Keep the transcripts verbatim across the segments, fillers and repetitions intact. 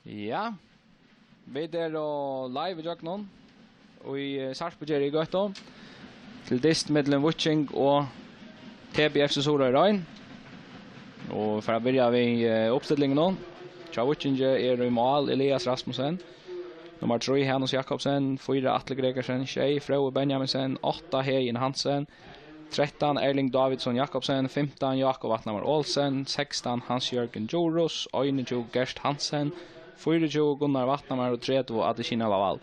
Ja, vit eru live í gjøgnum í, eh, Sarpugerði í Gøtu til dyst millum Víking og T B F C Suðuroy Rein. Og fyri at byrja við, eh, uppstillingunum. Hjá Víkingi eru í mál Elias Rasmussen, nummar trý Hanus Jakobsen, fýra Atli Gregersen, sjey Fróði Benjaminsen, átta Heðin Hansen, trettan Erling Davidsson Jakobsen, fimtan Jakob Vatnamar Olsen, sekstan Hans Jørgen Djurhuus, einogtjúgu Gert Hansen, fýraogtjúgu Gunnar Vatnamar og tretivu Adesina Lawal.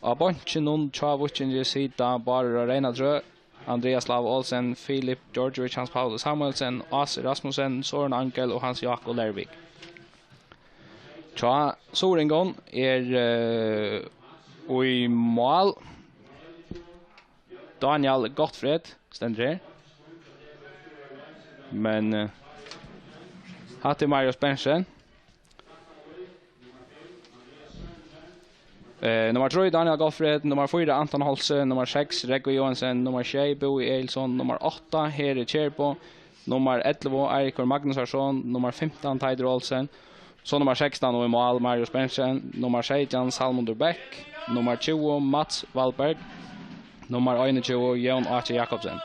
Á beinkinum hjá Víkingi sita Bárður á Reynatrøð, Andreas Lava Olsen, Filip Georgevich, Hans Paul Samuelsen, Ási Rasmussen, Søren Angel og Hans Jakob Lervik. Hjá Suðuroyingum er, eh, í mál Daniel Gottfried, stendur her. Men, eh, hatta er Marius Bentsen. Eh, nummar trý, Daniel Gottfried. Nummar fýra, Anton Holse. Nummar seks, Rógvi Joensen. Nummar sjey, Búi Egilson. Nummar átta, Heri Kjærbo. Nummar ellivu, Eiríkur Magnúsarson. Nummar fimtan, Teitur Olsen. So nummar sekstan og í mál, Marius Bentsen. Nummar seytjan, Salmundur Bech. Nummar tjúgu, Mats Valberg. Nummar einogtjúgu, Jón Áki Jakobsen.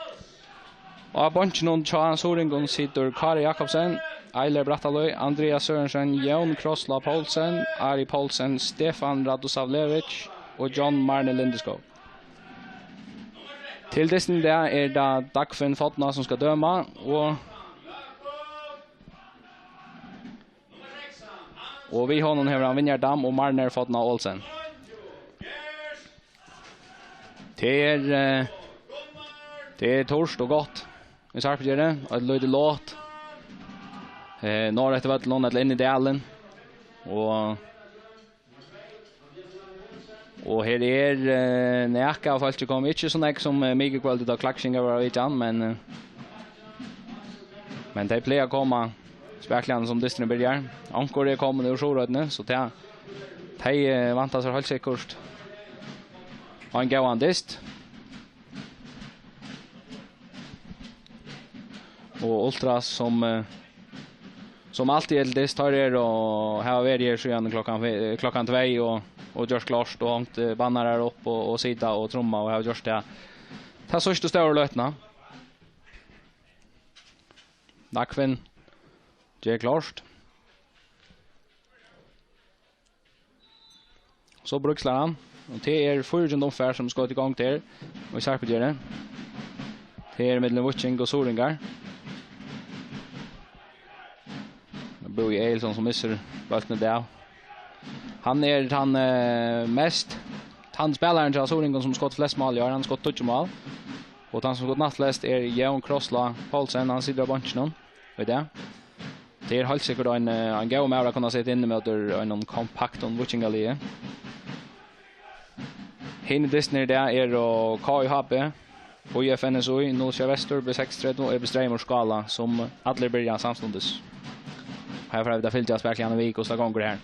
Á beinkinum hjá Suðuroyingum situr Kári Jakobsen, Eiler Brattalíð, Andreas Sørensen, Jón Krossla Poulsen, Ari Poulsen, Stefan Radosavljevic og John Marni Lindeskov. Til dystin í dag er tað Dagfinn Fodna, sum skal døma, og, og við honum hevur hann Vinjar Dam og Marner Fodna Olsen. Tað er, eh, tað er turt og gott í Sarpugerði, og eitt lítið lot, eh, norðureftir vøllinum ella inn í dalin. Og, og her er, eh, nakað av fólki komið, ikki so nógv sum, eh, mikukvøldið, tá Klaksvíkingar vóru á vitjan, men, eh, men tey plaga at koma spakuliga sum dysturin byrjar. Onkur er komin úr Suðuroynni, so tað, tey, eh, vænta sær heilt sikkurt ein góðan dyst. Og Ultras sum, eh, sum altíð er til dyst, teir eru og hava verið her síðan klokkan fi-, klokkan tvey og, og gjørt klárt og hongt, eh, bannarar upp og, og sita og trumma og hava gjørt tað. Tað síðstu stóru løtuna. Dagfinn ger klárt. So bríkslar hann. Og tað er fýraogtjúgunda umfar, sum er skotið í gongd her í Sarpugerði. Tað er millum Víking og Suðuroyingar. Búi Egilson, sum missir bóltin í dag. Hann er tann, eh, mest, tann spælarin hjá Suðuroyingum, sum skotið flest mál í ár. Hann skotið tíggju mál. Og tann, sum skotið næst flest, er Jón Krossla Poulsen. Hann situr á beinkinum í dag. Tað er heilt sikkurt ein, eh, ein góður maður at kunna seta inn ímóti einum kompaktum víkingaliði. Hinir dystirnir í dag eru K I H B, U F N S I, null sjey Vestur, B seksogtretivu og E B Streymur Skála, sum allir byrja samstundis. Her fara vit at fylgja spakuliga við, hvussu tað gongur her.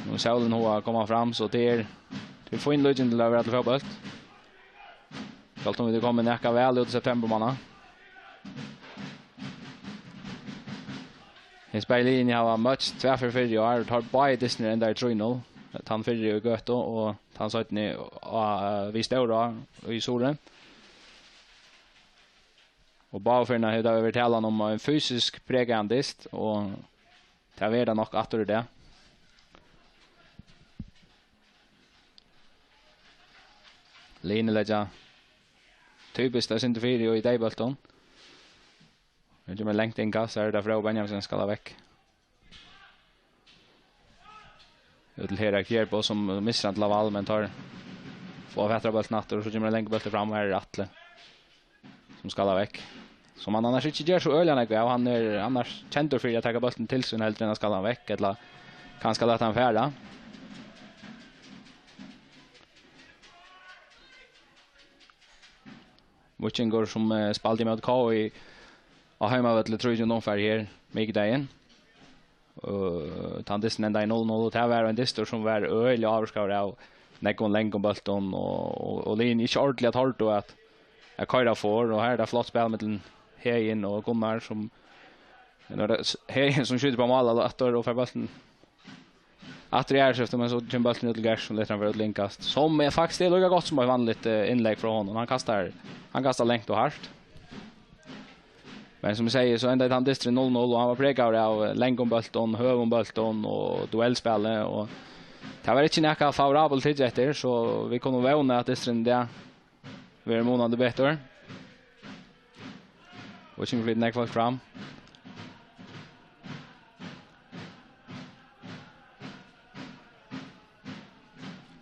Nú er sólin hug at koma fram, so tað er, tað er fín líkindi til at vera til fótbólt. Sjálvt um vit eru komin nakað væl út í september mánað. Hesi bæði liðini hava møtst tvær ferðir fyrr í ár, og teir báðir dystirnir endaðu trý null. Tann fyrri í Gøtu og tann seinni á, við Stórá í Suðuroy. Og báðar ferðirnar hevur tað verið talan um ein fysisk pregaðan dyst, og tað verður tað nokk aftur í dag. Liðini leggja typiskt eitt sindur fyri og í deyðbóltum. Nú kemur langt innkast, har er tað Fróði Benjaminsen skal vekk. Út til Hera Kjærbo, sum missir hann til Lawal, men teir fáa fatur á bóltin aftur, og so kemur ein langur bóltur fram, og har er Atli, sum skal vekk. Sum hann annars ikki ger so øgiliga nógv av, hann er annars kendur fyri at taka bóltin til sín heldur enn at skalla hann vekk, ella kanska lata hann fara. Víkingur, sum, eh, spældi ímóti K I á heimavølli trýogtjúgunda umfar her mikudagin. Og tann dystin endaði null null, og tað var ein dystur, sum var øgiliga ávirkaður av nógvum langum bóltum, og, og, og liðini ikki ordiliga tordu at, at koyra for, og her er tað flott spæl millum Heðin og Gunnar, sum Men nú er tað s-, Heðin sum skjýtur upp á mál, aftur og fær bóltin. Aftur í aðraskifti, men so kemur bólturin út til Gert, sum letur hann vera út til innkast. Sum er faktiskt, tað er líka gott sum eitt vanligt, eh, innlegg frá honum. Hann kastar, hann kastar langt og hart. Men sum eg sigi, so endaði tann dysturin null null, og hann var pregaður av, eh, langum bóltum, høgum bóltum og duellspæli, og tað var ikki nakað favorabelt at hyggja eftir, so vit kunnu vóna, at dysturin í dag verður munandi betur. Og kemur flyta nógv fólk fram.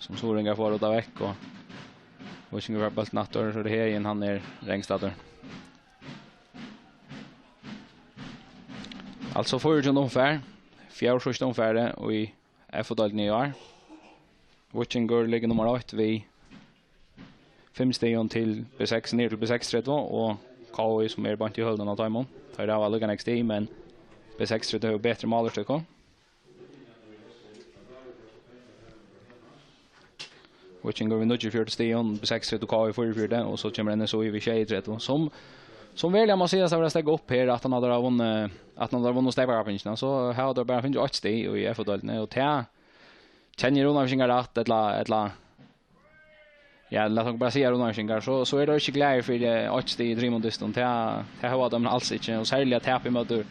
Sum Suðuroyingar fáa ruddað vekk, og Víkingur fær bóltin aftur, so er tað Heðin, hann er rangstaddur. Altso fýraogtjúgunda umfar, fjórða síðsta umfarið í F O-deildini í ár. Víkingur liggur nummar eitt við fimm stigum til B seks, niður til B seksogtretivu, og K I, sum er beint í hølunum á teimum. Teir hava líka nógv stig, men B seksogtretivu hevur betri málúrtøku. Víkingur við níggjuogfjøruti stigum, B seksogtretivu, K I fýraogfjøruti, og so kemur N S U við sjeyogtretivu, sum, sum veruliga má sigast at vera steðgað upp her, at hann hevur vunnið, at hann hevur vunnið steypakappingina, so hava teir bara fingið eitt stig í F O-deildini, og tað kenni eg Runavíkingar rætt, ella, ella, ja, lat okkum bara siga Runavíkingar, so, so eru teir ikki glaðir fyri eitt stig í trimum dystum, tað, tað hava teir als ikki, og serliga tap ímóti,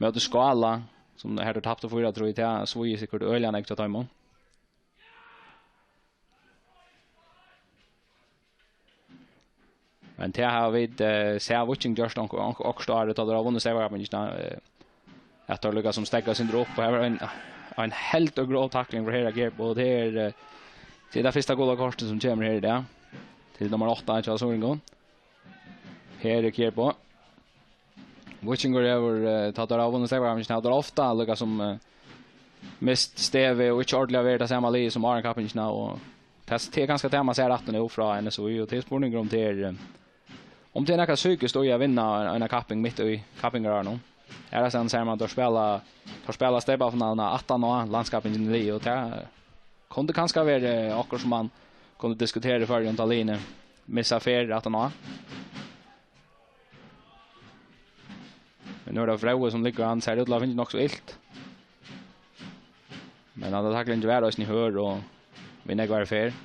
móti Skála, sum her teir taptu fýra trý, tað svíður sikkurt øgiliga nógv hjá teimum. Men tað hava vit, eh, sæð Víking gjørt onk-, onk-, okkurt ár, tá teir hava vunnið steypakappingina, eh, at teir líka sum steðga eitt sindur upp, og her var ein, ein heldur grov takling frá Hera Gerbo, og tað er, eh, tað er tað fyrsta gula kortið sum kemur her í dag, til nummar átta hjá Suðuroyingum. Hera Gerbo. Víkingur hevur, eh, tá teir hava vunnið steypakappingina, hava teir ofta líka sum, eh, mist stevið og ikki ordiliga verið tað sama liðið sum áðrenn kappingina, og tað, tað er kanska tað man sær aftur nú frá N S U, og tað er spurningur um tað er, eh, um tað er nakað psykiskt í at vinna ein, eina kapping mitt í kappingarárunum. Aðrastaðni sær man teir spæla, teir spæla steypafinaluna aftan á landskappingina er liðug, og tað kundi kanska verið okkurt sum man kundi diskutera í Føroyum, tá liðini missa ferð aftan á. Men nú er tað Fróði sum liggur, hann sær út til at hava fingið nokk so ilt. Men hann, taklingin var eisini hørð og við nógvari ferð.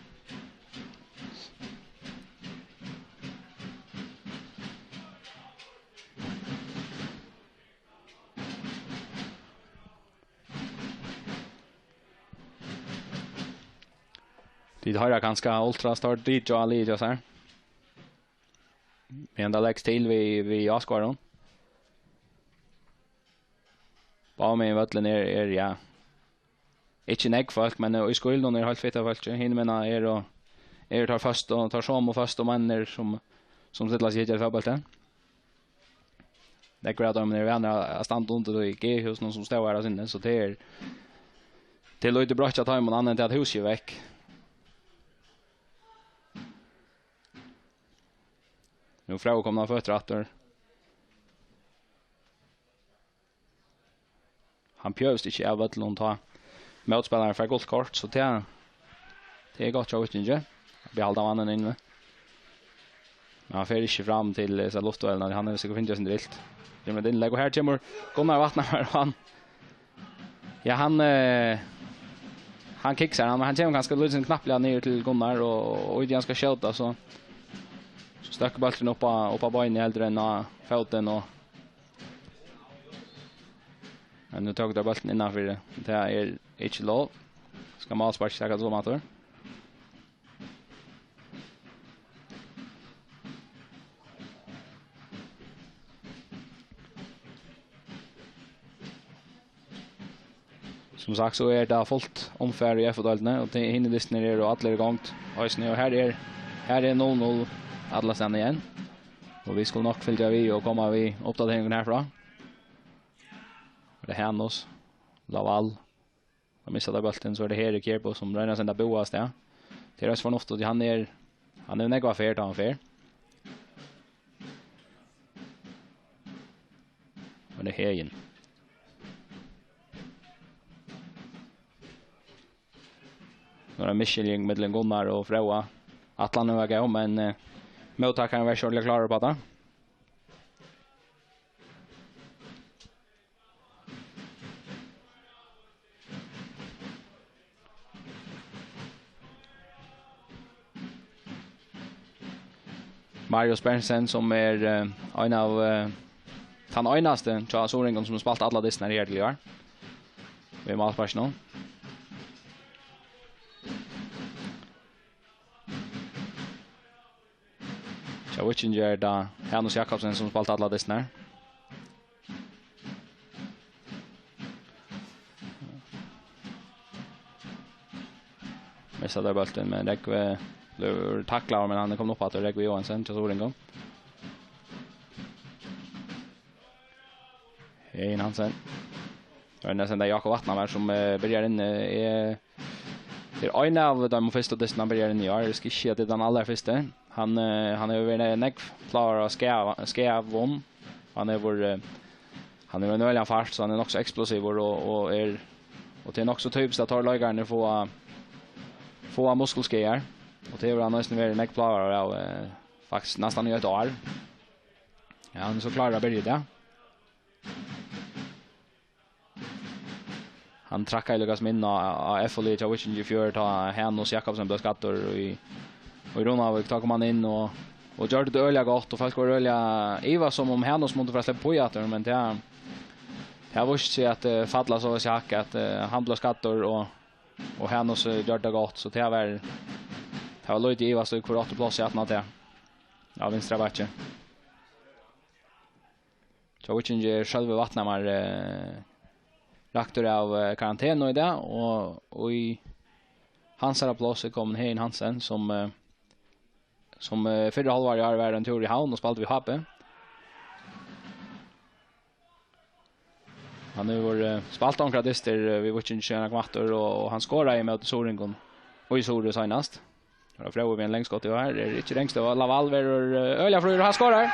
Tit hoyra kanska ultras, teir DJ á liðið hjá sær. Men tað legst til við, við áskoðarum. Báðumegin vøllin er, er, ja, ikki nógv fólk, men í skílunum er heilt fitt av fólki. Hinumegin eru, eru teir føstu, teir somu føstu menninir, sum, sum stilla seg og hyggja at fótbólti. Nógvir av teimum eru vanir at, at standa undir í G-húsinum, sum stóð har á sinni, so tað er, tað er lítið broytt hjá teimum, annað enn tað at húsið er vekk. Nú er Fróði komin á føtur aftur. Hann bjóðist ikki av vøllinum, tá mótspælarin fær gult kort, so tað, tað er gott hjá Víkingi at behalda mannin inni. Men hann fer ikki fram til, eh, hesa luftduellina, hann hevur sikkurt fingið eitt sindur ilt. Kemur eitt innlegg, og her kemur Gunnar Vatnamar, og hann, ja, hann, eh, hann kiksar, hann, hann kemur kanska lítið sindur knappliga niður til Gunnar, og, og í tí hann skal skjóta, so, so støkkur bólturin upp á, upp á beinið heldur enn á fótin, og, men nú tóku teir bóltin innanfyri, tað er ikki lov. Skal málspark taka tað somu aftur. Sum sagt, so er tað fult umfar í F O-deildini, og tey hini dystirnir eru allir í gongd eisini, og her er, her er null null allastaðni enn. Og vit skulu nokk fylgja við og koma við uppdateringum herfrá. Er tað Hanus, Laval? Tá missa teir bóltin, so er tað Hera Gerbo, sum roynir at senda boð avstað. Tað er eisini fornuftigt, tí hann er, hann hevur nógva ferð, tá hann fer. Og tað er Heðin. Nú er ein misskiljing millum Gunnar og Fróða. Ætlanin var góð, men, eh, móttakarin var ikki ordiliga klárur upp á tað. Marius Berntsen, sum er, eh, ein av, eh, tann einasti hjá Suðuroyingum, sum hevur spælt allar dystirnar her til í ár. Við málsparkinum. Hjá Víkingi er tað Hanus Jakobsen, sum spældi allar dystirnar. Missa teir bóltin, men Rógvi blívur taklaður, men hann er komin upp aftur, Rógvi Johansen hjá Suðuroyingum. Egin Hansen. Tað er næstan tað Jakob Vatnamar sum, eh, byrjar inn, eh, er ein av teimum fyrstu dystunum hann byrjar inn í ár. Eg skal ikki siga at tað er tann allarfyrsti. Hann, eh, hann hevur verið nógv kláraður á skaða-, skaðum. Hann hevur, eh, hann hevur ein øgiligan fart, so hann er nokk so eksplosivur og, og er, og tað er nokk so typiskt at teir leikararnir fáa, fáa muskulskaðar. Og tað hevur hann eisini verið nógv plágaður av, eh, faktiskt næstan í eitt ár. Ja, hann er so klárur at byrja í dag. Hann trakkaði líka sum inn á, á F-liðið hjá Víkingi í fjør, tá Hanus Jakobsen bleiv skaddur í, í Runavík. Tá kom hann inn og, og gjørdi tað øgiliga gott, og fólk vóru øgiliga ivasom um Hanus mundi fara at sleppa uppí aftur, men tað, tað vísti seg at, eh, falla so at siga hakk, at, eh, hann bleiv skaddur, og, og Hanus, eh, gjørdi tað gott, so tað var, tað var lítið ivast í, hvør átti plássið aftan á tað. Ja, vinstra bakki. Hjá Víkingi er Sølvi Vatnamar, eh, raktur av, eh, karantenu í dag, og, og í hansara pláss er komin Heðin Hansen, sum, eh, sum, eh, fyrra hálvár í ár var ein túr í Havn og spældi við H B. Hann hevur, eh, spælt onkrar dystir, eh, við Víking síðan hann kom aftur, og, og hann skoraði móti Suðuroyingum og í Suðuroy seinast. Her er Fróði við ein langskot, og her er ikki rangstøða. Laval verður, eh, øgiliga fríur, og hann skorar.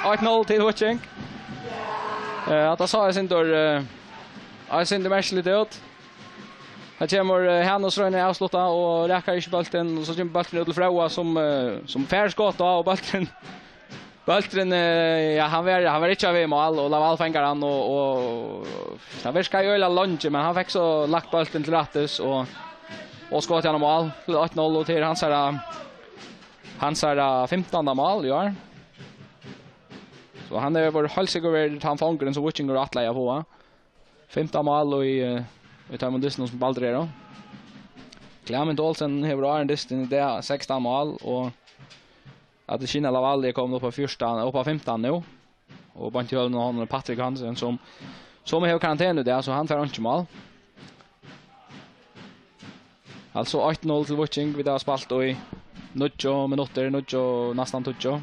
Eitt null til Víking. Eh, hatta sá eitt sindur, eh, eitt sindur merkiligt út. Her kemur, eh, Hanus, roynir at avslutta og rakar ikki bóltin, og so kemur bólturin út til Fróða, sum, eh, sum fær skot á, og bólturin Bólturin, eh, ja, hann var, hann var ikki við mál, og Laval fangar hann, og, og tað virkaði øgiliga leingi, men hann fekk so lagt bóltin til rættis og, og skotið hann á mál til eitt null, og til hansara, hansara fimtanda mál í ár. So hann hevur heilt sikkurt verið tann fangurin, sum Víkingur ætlaði at fáa. Fimta mál í, eh, í teimum dystunum sum bæði eru. Clement Olsen hevur áðrenn dystin í dag sekstan mál, og Adesina Laval er komin upp á fjúrtan, upp á fimtan nú. Og beint í hølunum á honum er Patrick Hansen, sum, sum hevur karantenu í dag, so hann fær einki mál. Altso eitt null til Víking, vit hava spælt í níggju minuttir, níggju, næstan tíggju.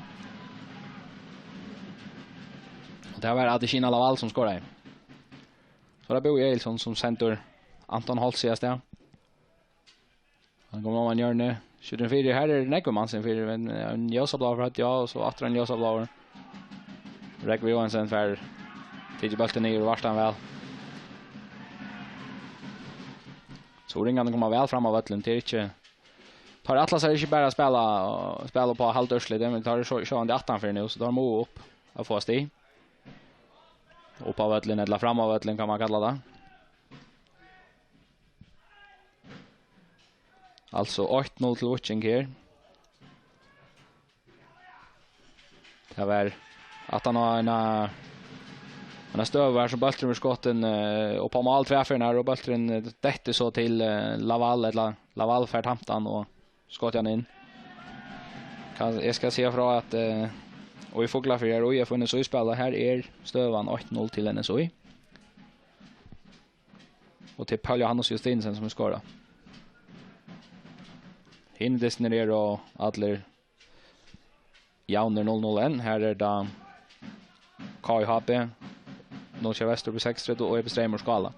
Og tað var Adesina Laval sum skoraði. So er tað Búi Egilson sum sendir Anton Holst avstað. Hann kemur oman í hjørnið, skjýtur inn fyri. Her er nógvur mansevni fyri, men, eh, ein ljósablár frá, ja, og so aftur ein ljósablár. Rógvi Johansen fær tikið bóltin niður og vart hann væl. Suðuroyingarnir koma væl fram á vøllinum, tað er ikki, teir ætla sær ikki bara at spæla, spæla upp á hálvt úrslit, men teir eru so, sjálvandi aftanfyri nú, so teir mugu upp at fáa stig. Upp á vøllin, ella fram á vøllin, kann man kalla tað. Altso eitt null til Víking her. Tað var aftan á eina, eina støðu har sum bólturin var skotin, eh, upp á mál tvær ferðir, og bólturin, eh, dettur so til, eh, Laval, ella Laval fær tamt hann og skotið hann inn. Kann, eg skal siga frá at, eh, og í Fuglafirði, har ÍF og NSÍ spæla, har er støðan eitt null til NSÍ. Og til Paul Johannes Justinsen, sum skorar. Hinir dystirnir eru allir javnir null null enn. Her er tað K I H B, Nólsoyar Vesturby seksogtretivu og E B Streymur Skála.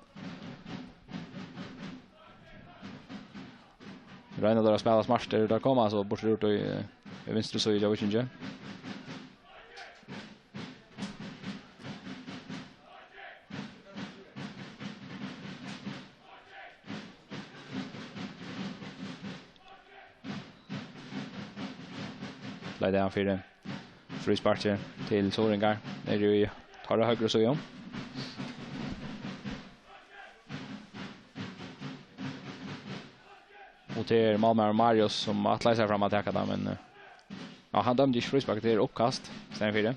Royna teir at spæla smartir, teir koma so burtur úr í, í vinstru síðu hjá Víkingi. Leitaði hann fyri frísparki til Suðuroyingar niðri í teirra høgru síðu. Og tað er málmaður Marius, sum ætlaði sær fram at taka tað, men, eh, Ja, hann dømdi ikki fríspark, tað er uppkast, í staðin fyri.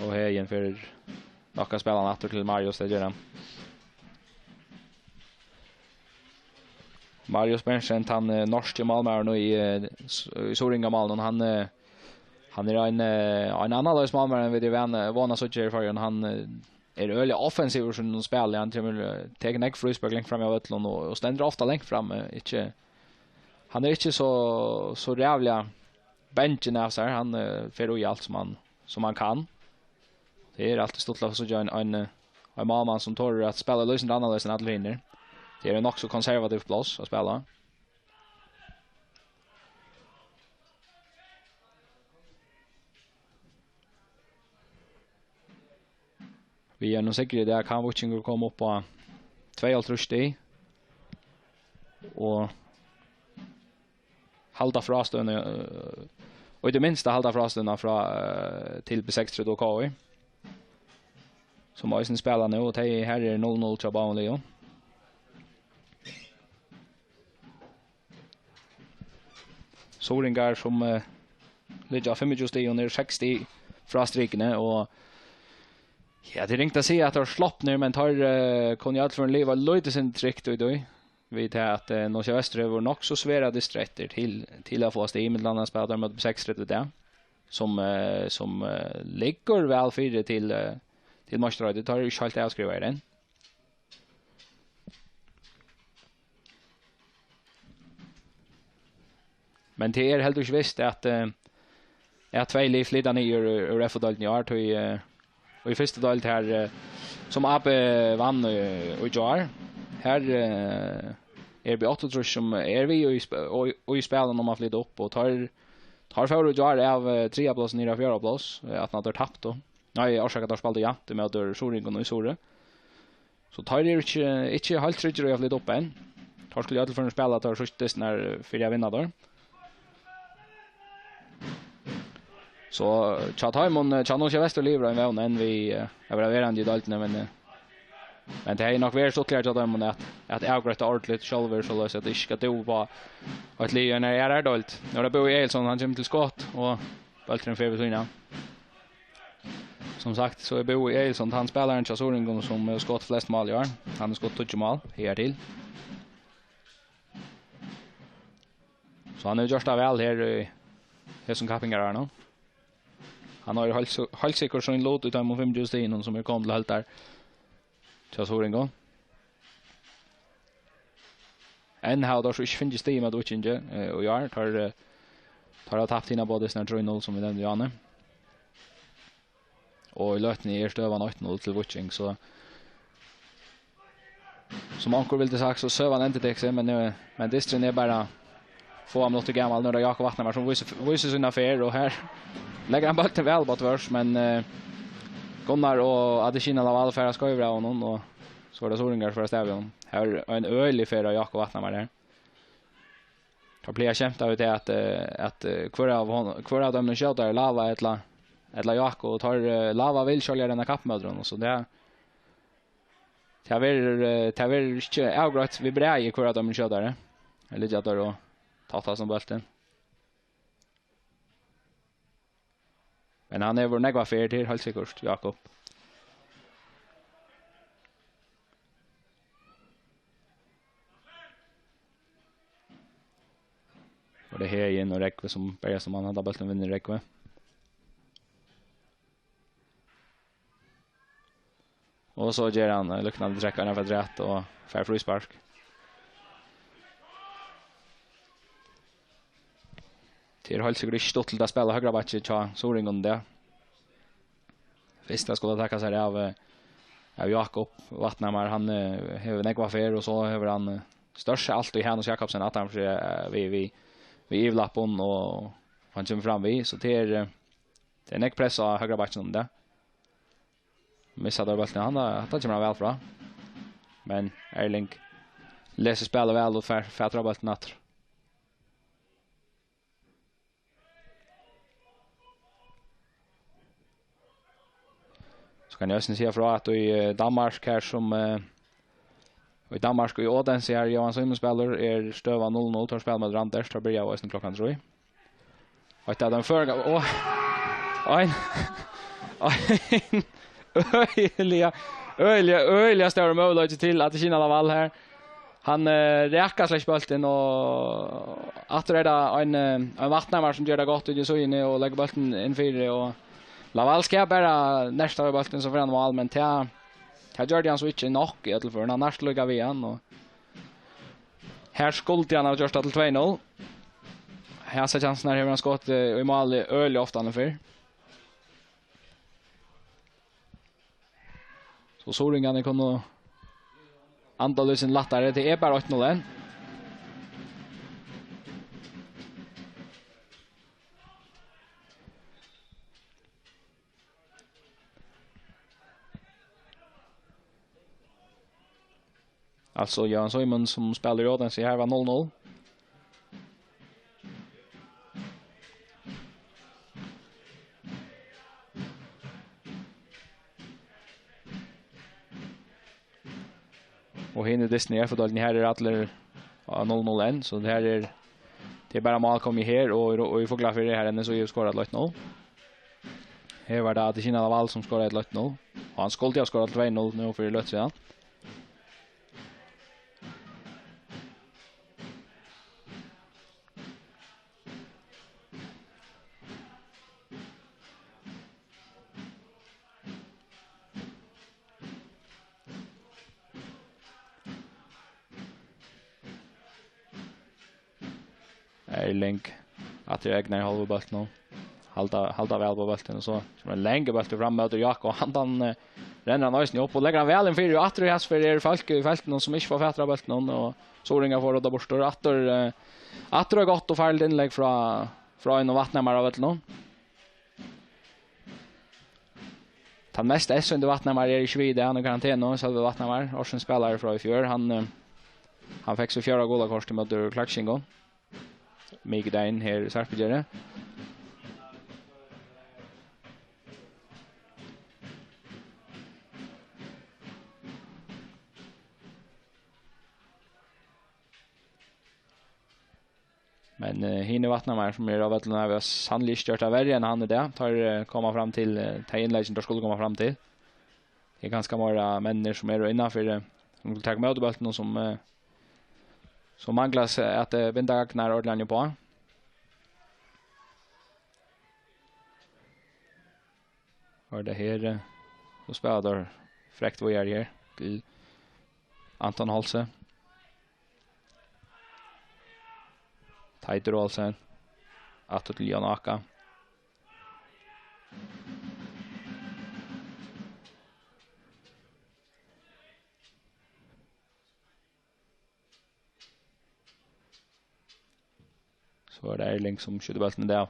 Og Heðin fer nokk at spæla hann aftur til Marius, tað ger hann. Marius Berntsen, hann, eh, norski málmaðurin í, eh, s-, í Suringa-málinum, hann, eh, hann er ein, eh, ein annarleiðis málmaður enn vit eru van-, vana at síggja her í Føroyum. Hann, eh, er øgiliga offensivur sum hann spælir. Hann kemur, eh, tekur nógv fríspark langt fram av vøllinum og, og stendur ofta langt fram, eh, ikki, hann er ikki so, so ræðuliga bangin av sær. Hann, eh, fer í alt sum hann, sum hann kann. Tað er altíð stuttligt at síggja ein, ein, eh, ein málmann sum torir at spæla lýsandi annarleiðis enn allir hinir. Tað er nokk so konservativt pláss at spæla. Við einum sigri í dag kann Víkingur koma upp á tveyoghálvtrýss stig og halda frástøðuna, eh, og í tí minsta halda frástøðuna frá, eh, til B seksogtretivu K I, sum eisini spæla nú, og tey, her er null null hjá báðum liðum. Suringar sum, eh, liggja á fimmogtjúgu stigum, eru seks stig frá strikuni, og ja, tað er ringt at siga at teir eru slopnir, men teir, eh, kunnu í øllum førum liva lítið sindur trygt í tí. Við tað at, eh, Nólsoyar Vestur hevur nokk so sværar dystir eftir til, til at fáa stig, millum annað spæla teir móti B seksogtretivu í dag, sum, eh, sum, eh, liggur væl fyri til, eh, til meistaraheitið. Teir eru ikki heilt avskrivaðir enn. Men tað er heldur ikki vist at, eh, at tvey lið flyta niður úr, úr F O-deildini í ár, tí, eh, og í fyrstu deild her, eh, sum A B vann í, í gjár, her, eh, er B áttaogtrýss sum er við í sp-, og, og í spælinum um at flyta upp, og teir, teir fóru í gjár av, eh, triðja pláss niður á fjórða pláss, eh, aftan at teir taptu. Nei, orsaka, teir spældu javnt ímóti Suringum í Suðuroy. So teir eru ikki, ikki heilt tryggir í at flyta upp enn. Teir skulu í øllum førum spæla teir síðstu dystirnar fyri at vinna teir. So hjá teimum, eh, hjá Nólsoyar Vestur livir ein vón enn við, eh, at vera verandi í deildini, men, eh, men tað hevði nokk verið stuttligari hjá teimum at, at avgreitt tað ordentligt sjálvir, soleiðis at tað ikki skal dúva upp á eitt lið í eini aðrari deild. Nú er tað Búi Egilsson, hann kemur til skot, og bólturin fer við síðuna. Sum sagt, so er Búi Egilsson tann spælarin hjá Suringum, sum hevur skotið flest mál í ár. Hann hevur skotið tíggju mál higartil. So hann hevur gjørt tað væl her í hesum kappingarárunum. Hann hevur heilt si-, heilt sikkurt sín lut í teimum fimmogtjúgu stigunum, sum eru komin til høldar hjá Suringum. Enn hava teir so ikki fingið stig móti Víkingi, eh, í ár. Teir, eh, teir hava tapt hinar báðar dystirnar trý null, sum vit nevndu áðni. Og í løtuni er støðan eitt null til Víking, so sum onkur vildi sagt, so søgan endurtekur seg, men, eh, men dysturin er bara fáar minuttir gamal. Nú er tað Jákup Vatnamar, sum vísir, vísir sína ferð, og her leggur hann bóltin væl upp á tvørs, men, eh, Gunnar og Adesina Lawal fara skeivur av honum, og so er tað Suringar sum fara av stað við honum. Her er ein øgilig ferð av Jákup Vatnamar her. Teir plaga at skemta við tað at, eh, at, eh, hvør av hon-, hvør av teimum skjótari, Lawal ella, ella Jákup, og teir, eh, Lawal vil sjálvur renna kapp móti honum, so tað, tað verður, eh, tað verður ikki avgreitt við bragði hvør av teimum skjótari. Eg liggi at teir og táttast um bóltin. Men hann hevur nógva ferð, tað er heilt sikkurt, Jákup. Og tað er Heðin og Rógvi sum berjast um hann, hann tar bóltin, vinnur Rógvi. Og so ger hann, eh, líknandi trekk eina ferð afturat og fær fríspark. Tað er heilt sikkurt ikki stuttligt at spæla høgra bakki hjá Suringum í dag. Fyrst at skula taka sær av, eh, av Jákup Vatnamar, hann, eh, hevur nógva ferð, og so hevur hann, eh, stórt sett altíð Hanus Jakobsen aftan fyri, eh, við, við, við yvirlappum, og hann kemur fram við, so tað er, eh, tað er nógv press á høgra bakkinum í dag. Missa teir bóltin, hann, hatta kemur hann væl frá. Men Erling lesur spælið væl og fær, fær fatur á bóltin aftur. So kann eg eisini siga frá at í, eh, Danmark her sum, eh, Og í Danmark og í Odense, har Jóansømúlin spælir, er støðan null null. Teir spæla móti Randers, teir byrja eisini klokkan trý. Og hetta er ein føringur, og ein, ein øgiliga, øgiliga, øgiliga stórur møguleiki til Athachine Laval her. Hann, eh, rakar slett ikki bóltin, og aftur er tað ein, eh, ein vatnamari sum ger tað gott úti í síðuni og leggur bóltin inn fyri, og Laval skal bara nerta við bóltin, so fer hann á mál, men tað, tað gjørdi hann so ikki nokk í øllum førum. Hann nerti líka við hann, og her skuldi hann hava gjørt tað til tvey null. Hasa kjansina hevur hann skotið í málið øgiliga ofta fyrr. So suðuroyingarnir kunnu anda lítið lættari. Tað er bara eitt null enn. Altso, Jóansømúlin sum spælir í Odense, her var null null. Og hinir dystirnir í F-deildini, her eru allir á null null enn, so her er, tað er bara mál komið her, og, og í Fuglafirði, her er N S U skorað til eitt null. Her var tað Athachine Laval sum skoraði til eitt null, og hann skuldi ha skorað til tvey null nú fyri løtu síðan. Erling, aftur í egna hálvu bóltin nú. Halda, halda væl á bóltin, og so kemur ein langur bóltur fram móti Jákup, og handan, eh, rennur hann eisini upp og leggur hann væl inn fyri, og aftur í hasi ferð eru fólk í feltinum sum ikki fáa fatur á bóltinum, og suðuroyingar fáa rudda burtur. Aftur, eh, aftur eitt gott og farligt innlegg frá, frá einum vatnamara á vøllinum. Tann mest eyðsýndi vatnamarin er ikki við í dag, hann er í karantenu, Sølvi Vatnamar, ársins spælari frá í fjør. Hann, eh, hann fekk sítt fjórða gula kort ímóti Klaksvíkingum mikudagin her í Sarpugerði. Men, eh, hinir vatnamarar sum eru á vøllinum hava sanniliga ikki gjørt tað verri enn hann í dag. Teir, eh, koma fram til, eh, tey innleggini, teir skulu koma fram til. Tað er kanska meira menninir sum eru innanfyri, eh, sum taka ímóti bóltinum, sum, eh, sum mangla s-, at, eh, binda gagnar ordiliga uppá. Og tað her, eh, so spæla teir frekt víðari her til Anton Holse. Teitur Olsen. Aftur til Jan Aka. So er tað Erling sum skjýtur bóltin í dag.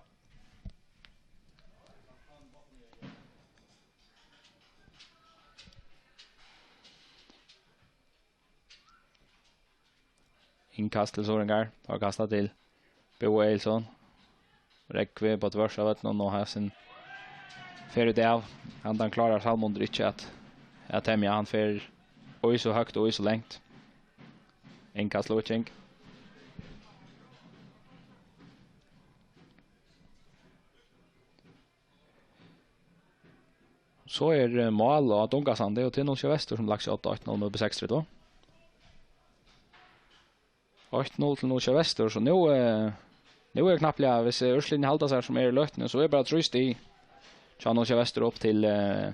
Innkast til suðuroyingar. Tá er kastað til Búa Egilson. Rógvi á tvørst av vøllinum, og hasin fer út av. Handan klárar Salmundur ikki at, at temja. Hann fer í so høgt og í so langt. Innkast lukking. So er, eh, mál á Dungasandi, og tað er Nólsoyar Vestur sum lagt seg á eitt null móti B seksogtretivu. Eitt null til Nólsoyar Vestur, so nú, eh, nú er knappliga, hvis, eh, úrslitini halda seg sum er í løtuni, so er bara trý stig hjá Nólsoyar Vestur upp til, eh,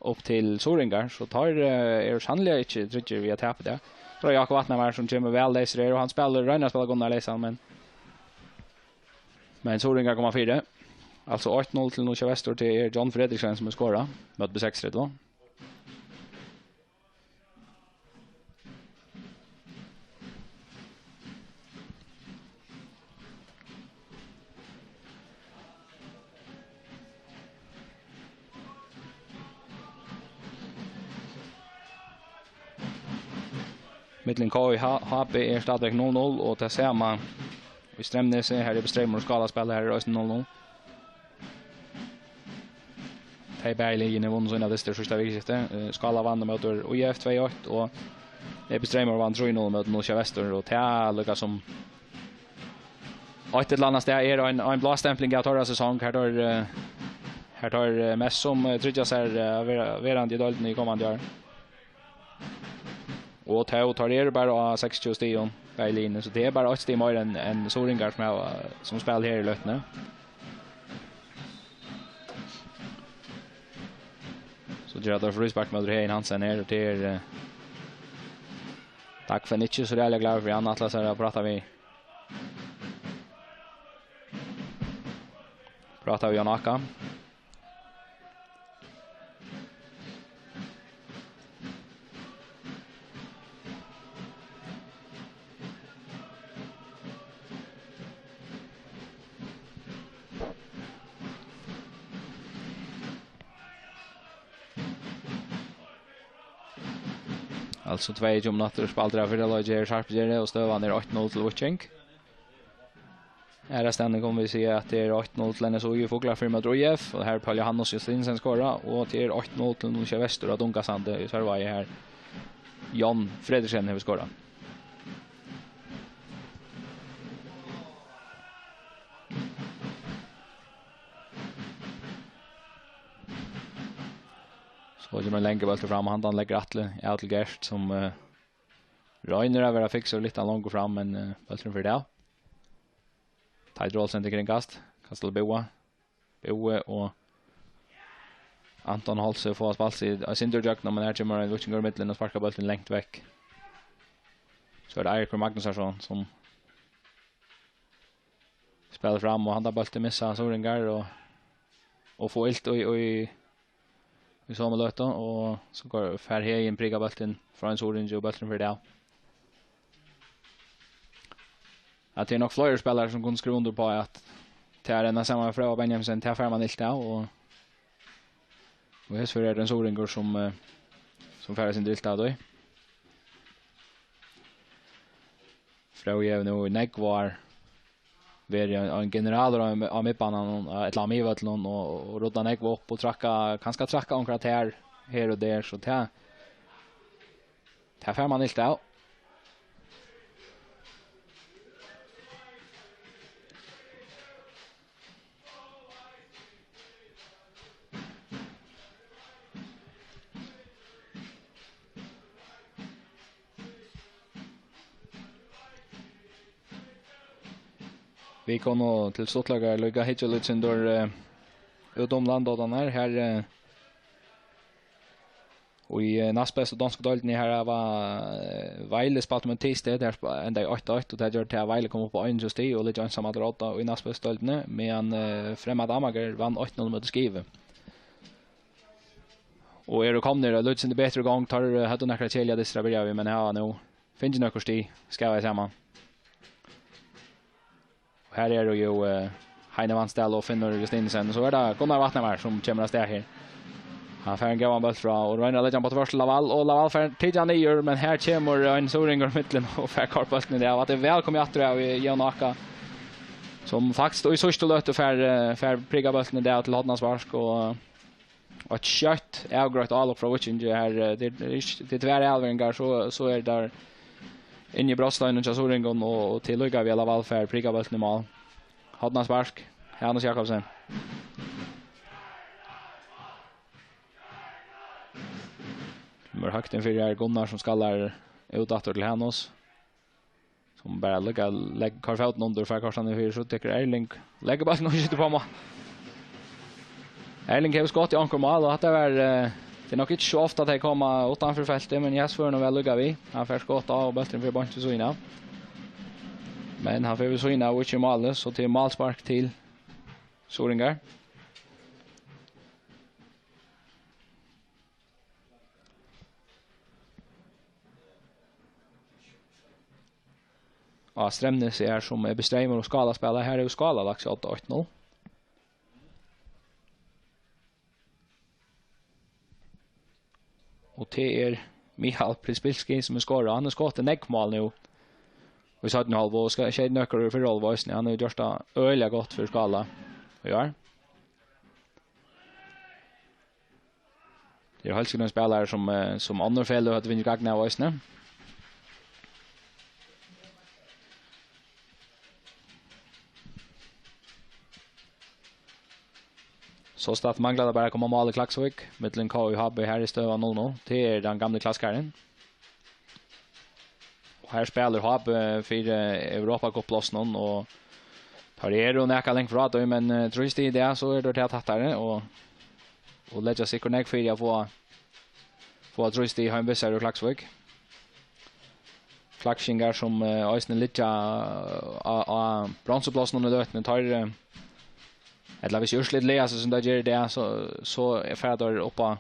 upp til suðuroyingar, so teir, eh, eru sanniliga ikki tryggir við at tapa í dag. So er Jákup Vatnamar sum kemur væl leysur her, og hann spælir, roynir at spæla Gunnar leysan, men, men suðuroyingar koma fyri. Altso eitt null til Nólsoyar Vestur, tað er John Fredriksen sum hevur skorað, móti B seksogtretivu. Millum K I og H B er stadigvæk null null, og tað sama í Streymnesi, her er Streymur og Skála spæla, her er eisini null null. Tey bæði liðini vunnu sínar dystir síðsta vikuskifti. Eh, Skála vann móti I F tvey eitt, og Epi Streymur vann trý null móti Nólsoyar Vestur, og tað er líka sum eitt ella annað stað er ein, ein blástempling av teirra sesong. Her tar, eh, her tar, eh, mest sum, eh, tryggja sær, eh, vera, verandi í deildini í komandi ár. Og tó, teir eru bara á seksogtjúgu stigum, bæði liðini, so tað er bara eitt stig meira enn, enn Suðuroyingar sum hava, sum spæla her í løtuni. So ger teir fríspark móti Regin Hansen her, og tað er, eh, Dagfinn ikki so ræðuliga glaður fyri, hann ætlar sær at práta við, práta við Jan Aka. Altso tveyogtjúgu minuttir spældir av fyrra leiki her í Sarpugerði, og støðan er eitt null til Víking. Aðrastaðni kunnu vit siga, at tað er eitt null til N S U í Fuglafirði móti Í F, og har Paul Johannes Justinsen skora, og tað er eitt null til Nólsoyar Vestur á Dungasandi í Sørvági, har John Fredriksen hevur skorað. So kemur ein langur bóltur fram, og handan leggur Atli av til Gert, sum, eh, roynir at vera fiksur litt longur fram, men, eh, bólturin fer av. Teitur Olsen til kringkast, kastar til Búa. Búi og Anton Holse fáa spælt seg eitt sindur ígjøgnum, men her kemur ein víkingur í millum og sparkar bóltin langt vekk. So er tað Eiríkur Magnusson, sum spælir fram, og handan bóltin missa Suðuroyingar og, og fáa ilt í, í, í somu løtu, og so fær Heðin prikað bóltin frá ein Suðuroyingi, og bólturin fer av. At tað er nokk fleiri spælarar, sum kunnu skriva undir uppá, at tað er ein saman við Fróða Benjaminsen, tað fær mann ilt av, og, og hesvegna er tað ein Suðuroyingur, sum, eh, sum fær eitt sindur ilt av tí. Fróði hevur nú í nógv ár verið ein, ein generalur á, á miðbannanum, eh, ella á miðvøllinum, og, og ruddað nógv upp og traðkað, kanska traðkað onkra tær her og har, so tað, tað fær mann ilt av. Vit kunnu til stuttleika líka hyggja eitt sindur, eh, út um landoddarnar. Her, eh, og í, eh, næstbestu donsku deildini, her hava, eh, Vejle spælt móti Thisted, her sp-, endaði eitt eitt, og tað gjørdi tað at Vejle kom upp á einogtjúgu stig og liggja einsamallur á odda í næstbestu deildini, meðan, eh, Fremad Amager vann eitt null móti Skive. Og eru komnir eitt lítið sindur betur í gongd, teir, eh, høvdu nakrar keðiligar dystir at byrja við, men hava nú fingið nøkur stig, skavaði saman. Og her eru jú, eh, Heini Vangsdal og Finnur Justinsen. So er tað Gunnar Vatnamar, sum kemur av stað her. Hann fær ein góðan bólt frá og roynir at leggja hann á tvørs til Laval, og Laval fær tikið hann niður, men her kemur ein Suðuroyingur í millum og fær koyrt bóltin í dag. Og tað er væl komið aftur av Jón Aka, sum faktiskt í síðstu løtu fær, eh, fær prikað bóltin í dag til hornaspark, og, eh, og eitt skjótt avgreitt álop frá Víkingi her, eh, tað er, tað er ikki, tað er tvær avleveringar, so, so er tað inni í brotsteininum hjá Suðuroyingum, og, og tað er líka væl at Val fær prikað bóltin í mál. Hornaspark, Hanus Jakobsen. Kemur høgt inn fyri her, Gunnar sum skallar út aftur til Hanus. Sum bara líka legg-, koyrir fótin undir, fær koyrt hann yvir, so tekur Erling, leggur bóltin og skjýtur upp á mál. Erling hevur skot í onkrum mál, og hatta var, eh, tað er nokk ikki so ofta at tey koma uttanfyri feltið, men Jes fær nú væl líka við. Hann fær skot á, og bólturin fer beint við síðuna av. Men hann fer við síðuna av og ikki í málið, so tað er málspark til Suðuroyingar. Á Streymnes er sum Epi Streymur og Skála spæla. Her hevur Skála lagt seg á odda, eitt null. Og tað er Michal Prispilski, sum hevur skorað. Hann hevur skotið nógv mál nú í seinnu hálvleik og skal, skeyt nøkur í fyrru hálvleik eisini. Hann hevur gjørt tað øgiliga gott fyri Skála í ár. Tað er heilt sikkurt ein spælari sum, eh, sum onnur feløg høvdu fingið gagn av eisini. Sostatt manglar tað bara at koma mál í Klaksvík. Millum K og H B, her er støðan null null. Tað er tann gamli klasskarin. Og her spælir H B fyri Europacup-plássinum, og teir eru nakað langt frá tí, men, eh, trý stig í dag, so eru teir tættari, og, og leggja sikkurt nógv fyri at fáa, fáa trý stig heim við sær úr Klaksvík. Klaksvíkingar sum, eh, eisini liggja á, á bronsuplássinum í løtuni, teir, eh, ella hvis úrslit laga seg sum teir gera í dag, so, so fara teir upp á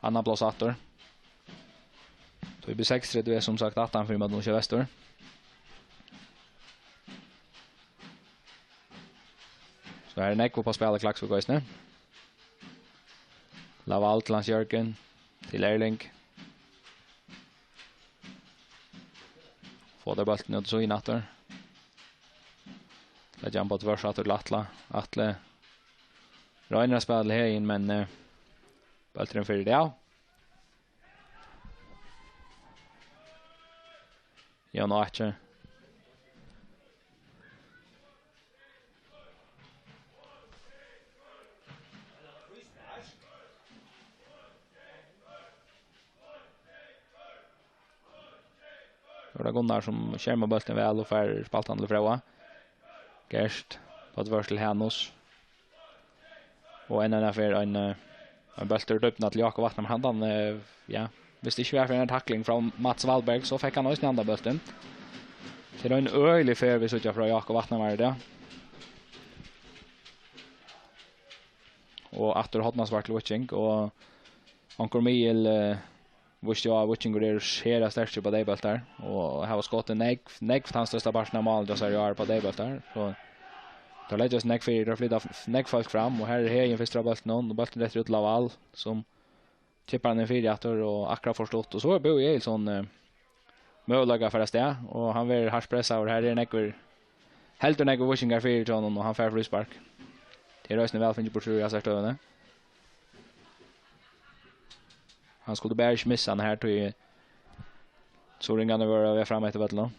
annað pláss aftur. Tí B seksogtretivu er sum sagt aftan fyri móti Nýggja Vestur. So her er nógv upp á spæl í Klaksvík eisini. Laval til Hans Jørgen, til Erling. Fáa teir bóltin út í síðuna aftur. Leggja hann á tvørs aftur til Atla. Atli roynir at spæla til Heðin, men, eh, bólturin fer av. Jón Áki. Nú er tað Gunnar, sum skermar bóltin væl og fær spælt hann til Fróða. Gert, Bøtvarð til Hanus. Og enn eina ferð ein, eh, ein bóltur í dýpdina til Jákup Vatnamar. Hann, eh, ja, viss tað ikki var fyri eina takling frá Mats Valberg, so fekk hann eisini handan bóltin. Tað er ein øgilig ferð vit síggja frá Jákup Vatnamar í dag. Og aftur hornaspark til Víking, og onkur miðil, eh, vísti á, at Víkingur eru sera sterkir upp á deyðbóltar, og hava skotið nógv, nógv tann størsta partin av málum hjá sær í ár upp á deyðbóltar. So teir leggja seg nógv fyri, teir flyta f-, nógv fólk fram, og her er Heðin fyrstur á bóltinum, og bólturin dettur út til Laval, sum kippar hann inn fyri aftur, og akkurát fáa stutt, og so er Búi Egilson, eh, møguleika at fara avstað, og hann verður hart pressaður. Her eru nógvir, heldur nógvir víkingar fyri hjá honum, og hann fær fríspark. Tað er eisini væl fingið burtur úr hasari støðuni. Hann skuldi bara ikki missa hann her, tí suðuroyingarnir vóru á veg fram eftir vøllinum.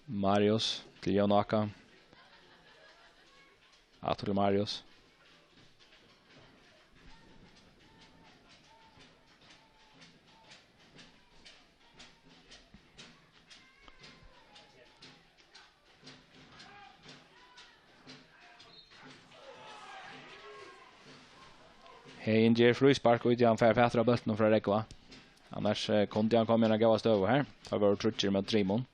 Marius til Jón Áka. Aftur til Marius. Heðin ger fríspark, og hann fær fatur á bóltinum frá Rógva. Annars, eh, kundi hann komið í eina góða støðu her. Teir vóru tríggir móti trimum.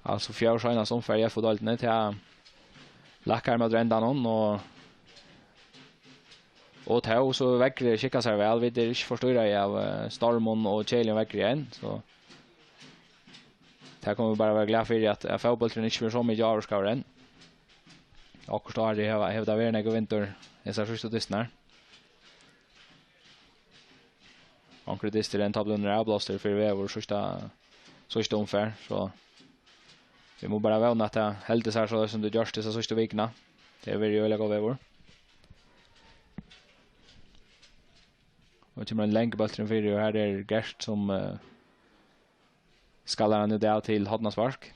Altso, fjórða seinasta umferð í F O-deildini, tað lækkar móti endanum, og, og tó, so veðrið skikkar sær væl. Vit eru ikki forstýrað av, eh, stormum og keðiligum veðri enn, so tað kunnu vit bara vera glað fyri, at, at fótbólturin ikki verður so mikið ávirkaður enn. Okkurt ár hevur, hevur tað verið nógvur vindur hesar síðstu dystirnar. Onkrir dystir enntá blivnir avblástir fyri veður síðsta, síðsta umferð, so vit mugu bara vóna, at tað heldur sær so, sum tað gjørdi hesa síðstu vikuna. Tað hevur verið øgiliga gott veður. Og kemur ein langur bóltur inn fyri, og her er Gert, sum, eh, skallar hann út av til hornaspark.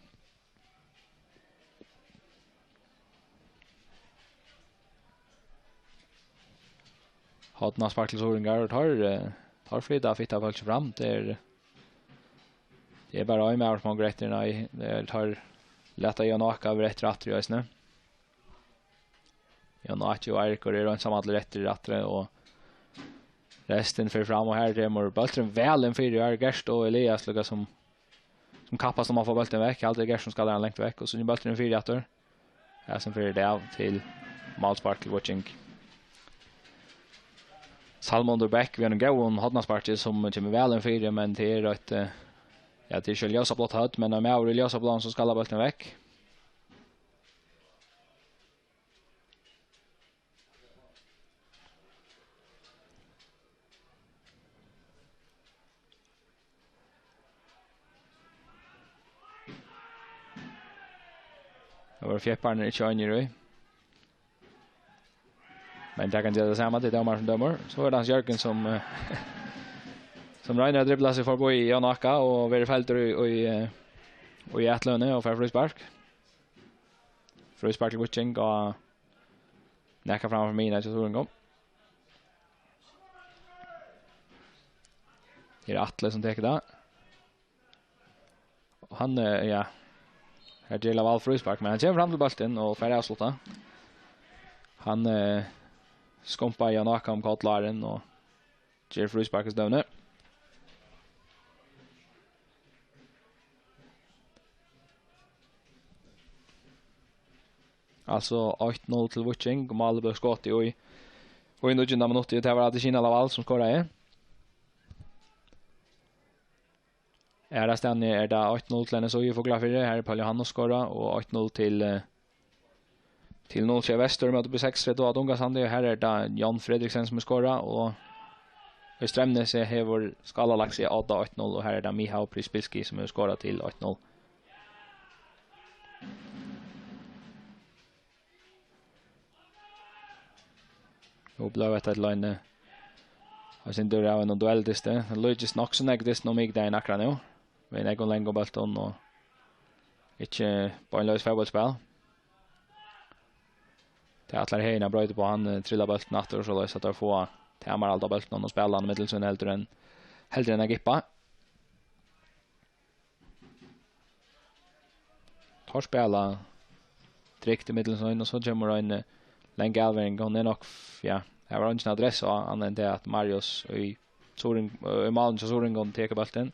Hornaspark til suðuroyingar, og teir, eh, teir flyta fitt av fólki fram. Tað er, tað er bara ein maður sum hongur eftir, nei, tað er, teir lata Jón Áka vera eftir aftur í eisini. Jón Áki og Eiríkur eru einsamallir eftir aftur, og restin fer fram, og her kemur bólturin væl inn fyri, og her er Gert og Elias líka sum, sum kappast um at fáa bóltin vekk. Eg haldi, Gert sum skallar hann langt vekk, og so kemur bólturin fyri aftur. Her sum fer tað av til málspark til Víking. Salmundur Bech við einum góðum hornasparki sum kemur væl inn fyri, men tað er eitt, eh, ja, tað er ikki ljósablátt høvd, men ein maður í ljósabláum sum skallar bóltin vekk. Tað vóru fjeppararnir ikki einir í. Men tað kann gera tað sama, tað er dómarin sum dømir. So er tað Hans Jørgen sum, eh, sum roynir at dribla seg forbí Jan Áka og verður feldur í, í, eh, í atløguni og fær fríspark. Fríspark til Víking og nakað framman fyri miðjuna hjá Suðuroyingum. Her er Atli sum tekur tað. Og hann, eh, ja, her er Lavall fríspark, men hann kemur fram til bóltin og fær avslutta. Hann, eh, skumpar Jan Áka um koll áðrenn og ger fríspark í støðuni. Altso eitt null til Víking, og málið bleiv skotið í, í níggjunda minutti, og tað var Adesina Lavall sum skoraði. Aðrastaðni er tað eitt null til N S Í í Fuglafirði. Her er Paul Johannes skorað og eitt null til, eh, til null sjey Vestur móti B seksogtretivu á Dungasandi. Og her er tað John Fredriksen sum er skorað, og í Streymnesi hevur Skála lagt seg á átta eitt null, og her er tað Mihao Prispilski sum hevur skorað til eitt null. Nú bleiv hetta til ein, eh, eitt sindur av einum duelldysti. Tað líkist nokk so nógv dystinum um mikudagin akkurát nú. Við nógvum langum bóltum og ikki beinleiðis fótbóltsspæl. Tað ætlar Heðin at broyta upp á. Hann, eh, trillar bóltin aftur, soleiðis at teir fáa tamarhald á bóltinum og spæla hann millum sín heldur enn, heldur enn at gippa. Teir spæla trygt ímillum sín, og so kemur ein, eh, long avlevering. Hon er nokk, ja, her var eingin adressa á, annað enn tað at Marius í Suðuroying, eh, í málinum hjá Suðuroyingum tekur bóltin.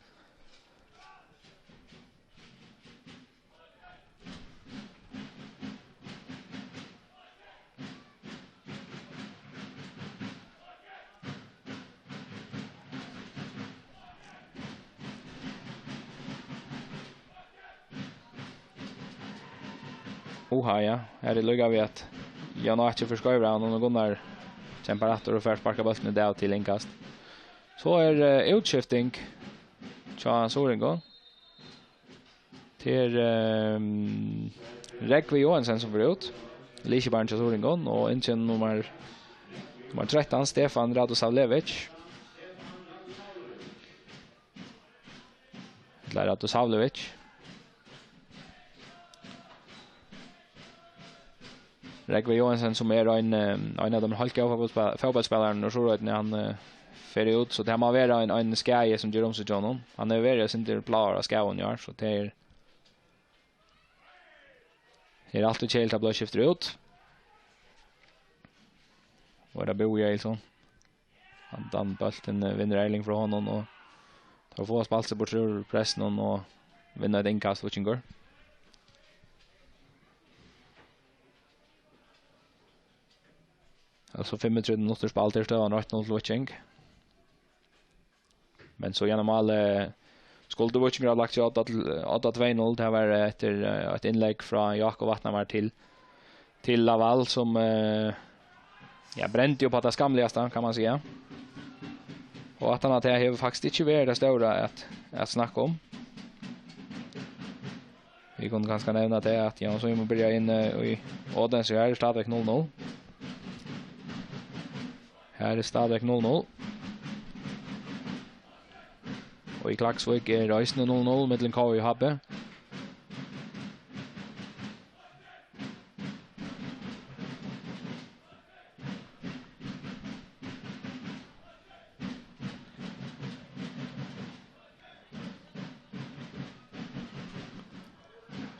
Uha, ja. Her er líka við at Jan Áki fer skeivur av honum, og Gunnar kempar aftur og fær sparkað bóltin út av til innkast. So er, eh, útskifting hjá Suðuroyingum. Tað er, ehm, Rógvi Joensen sum fer út. Liðskiparin hjá Suðuroyingum, og inn kemur nummar, nummar trettan, Stefan Radosavljevic. Ella Radosavljevic. Rógvi Joensen, sum er ein, eh, ein av teimum heilt góðu fótbóltsspæ-, fótbóltsspælarunum úr Suðuroynni, hann, eh, fer út, so tað má vera ein, ein skaði sum ger um seg hjá honum. Hann hevur verið eitt sindur plagaður av skaðum í ár, so tað er, er altíð keðiligt at blíva skiftur út. Og er tað Búi Egilson? Handan bóltin, eh, vinnur Erling frá honum, og teir fáa spælt seg burtur úr pressinum og vinna eitt innkast, Víkingur. Altso fimmogtretivu minuttir spældir, støðan eitt null til Víking. Men so gjøgnum málið skuldi Víkingur hava lagt seg á átta til, átta tvey null. Tað var eftir, eh, eitt innlegg frá Jákup Vatnamar til, til Lavall, sum, eh, ja, brendi upp á tað skamligasta, kann man siga. Og aftan á tað hevur faktiskt ikki verið tað stóra at, at snakka um. Vit kunnu kanska nevna tað, at Jan Símun byrjar inn, eh, í Odense, og her er stadigvæk null null. Her er stadigvæk null null. Og í Klaksvík er eisini null null millum K V og H B.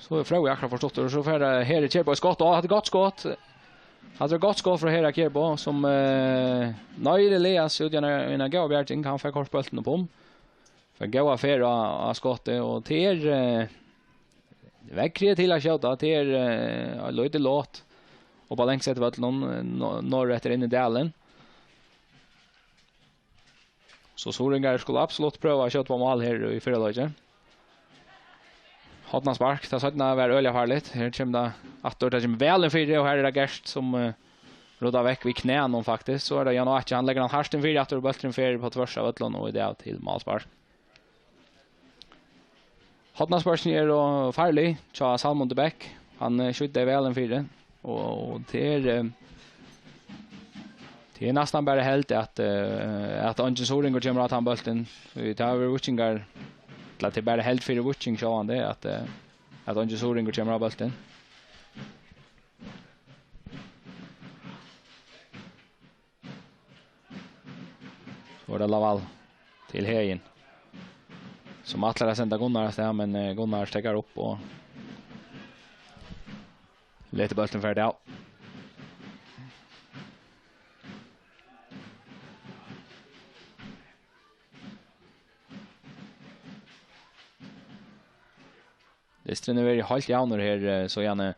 So er Fróði akkurát forstuttur, og so fer, eh, Heri Kjærbo í skott, og hatta er gott skott. Hatta er gott skott frá Hera Kjærbo, sum, eh, neilir Elias út í eina, eina góða bjarging. Hann fær koyrt bóltin upp um. Fær góða ferð á, á skottið, og tað er, eh, veðrið til at skjóta. Tað er, eh, eitt lítið lot upp á Langsettvøllinum, eh, no-, norðureftir inn í dalin. So Suðuroyingar skulu absolutt prøva at skjóta upp á mál her í fyrra leiki. Hornaspark, tað seinna var øgiliga farligt. Her kemur tað aftur, tað kemur væl inn fyri, og her er tað Gert sum, eh, rudda vekk við knænum faktiskt. So er tað Jan Áki, hann leggur hann hart inn fyri aftur, og bólturin fer upp á tvørs av vøllinum og í dag til málspark. Hornasparkini eru farlig hjá Salmundi Bech. Hann, eh, skjýtur tey væl inn fyri. Og tað er, eh, Eg næstan bara helt at, eh, at eingin Suðuroyingur kemur á tann bóltin. Tí tað hava verið víkingar, ella tað er bara helt fyri víking sjálvandi at, eh, at eingin Suðuroyingur kemur á bóltin. So er tað Laval til Heðin, sum ætlar at senda Gunnar avstað, men, eh, Gunnar steðgar upp og letur bóltin fara av. Dysturin hevur verið heilt javnur her, eh, síðani,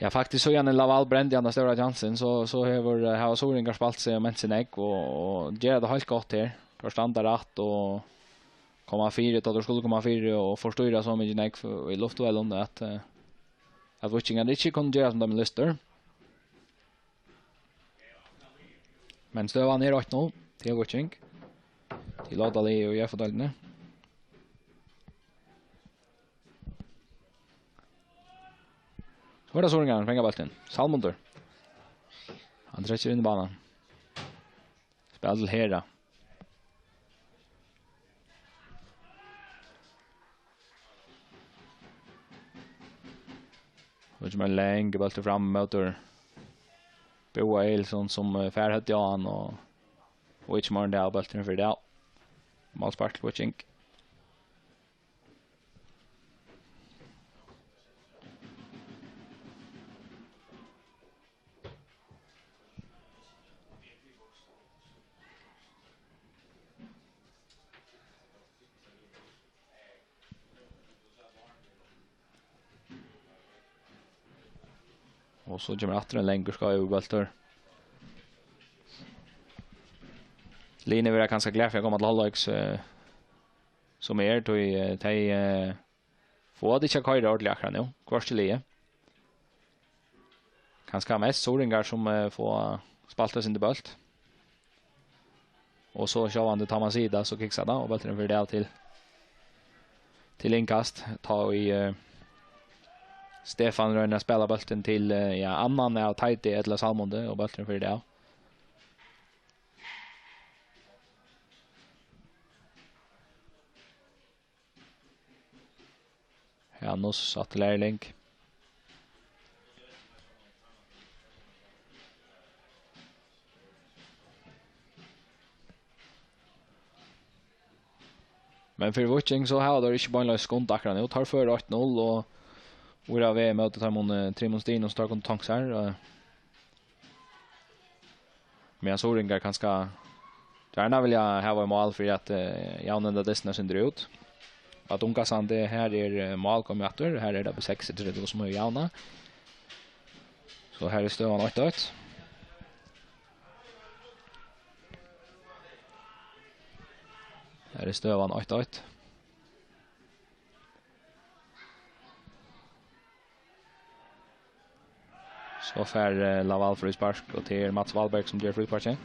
ja, faktiskt síðani Laval brendi hana stóra kjansin, so, so hevur, eh, hava Suðuroyingar spælt seg og ment seg nógv og, og gera tað heilt gott her. Teir standa rætt og koma fyri, tá teir skulu koma fyri og forstýra so mikið nógv í luftduellum at, eh, at víkingarnir ikki kunnu gera sum teimum lystir. Men støðan er eitt null til Víking. Til Oddaliðið í F-deildini. So er tað Suðuroyingarnir, fanga bóltin. Salmundur. Hann trekkir inn í banan. Spæl til Hera. Og kemur ein langur bóltur fram móti Búa Egilsson, sum, eh, fær høvdið á hann og, og ikki meir enn tað, bólturin fer av. Málspark til Víking. Og so kemur aftur ein langur skeivur bóltur. Liðini verða kanska glað fyri at koma til hálvleiks, eh, sum er, tí, eh, tey, eh, fáa tað ikki at koyra ordiliga akkurát nú, hvørki liðið. Kanska mest Suðuroyingar sum, eh, fáa spælt eitt sindur bólt. Og so sjálvandi, tá man sigur tað, so kiksar tað, og bólturin fer av til, til innkast. Tá ið, eh, Stefan roynir at spæla bóltin til, eh, ja, annan av Teiti ella Salmundi, og bólturin fer av. Janus, aftur Lærling. Men fyri Víking, so hava teir ikki beinleiðis skund akkurát nú. Teir føra eitt null og eru á veg móti teimum, eh, trimum stigum, sum teir kundu tonkt sær, eh, Meðan Suðuroyingar kanska gjarna vilja hava eitt mál fyri at, eh, javna henda dystin eitt sindur út. Á Dungasandi, her er, eh, mál komið aftur. Her er tað við seksogtretivu sum hevur javnað. So her er støðan eitt eitt. Her er støðan eitt eitt. So fær, eh, Laval fríspark, og tað er Mats Valberg, sum ger frísparkið.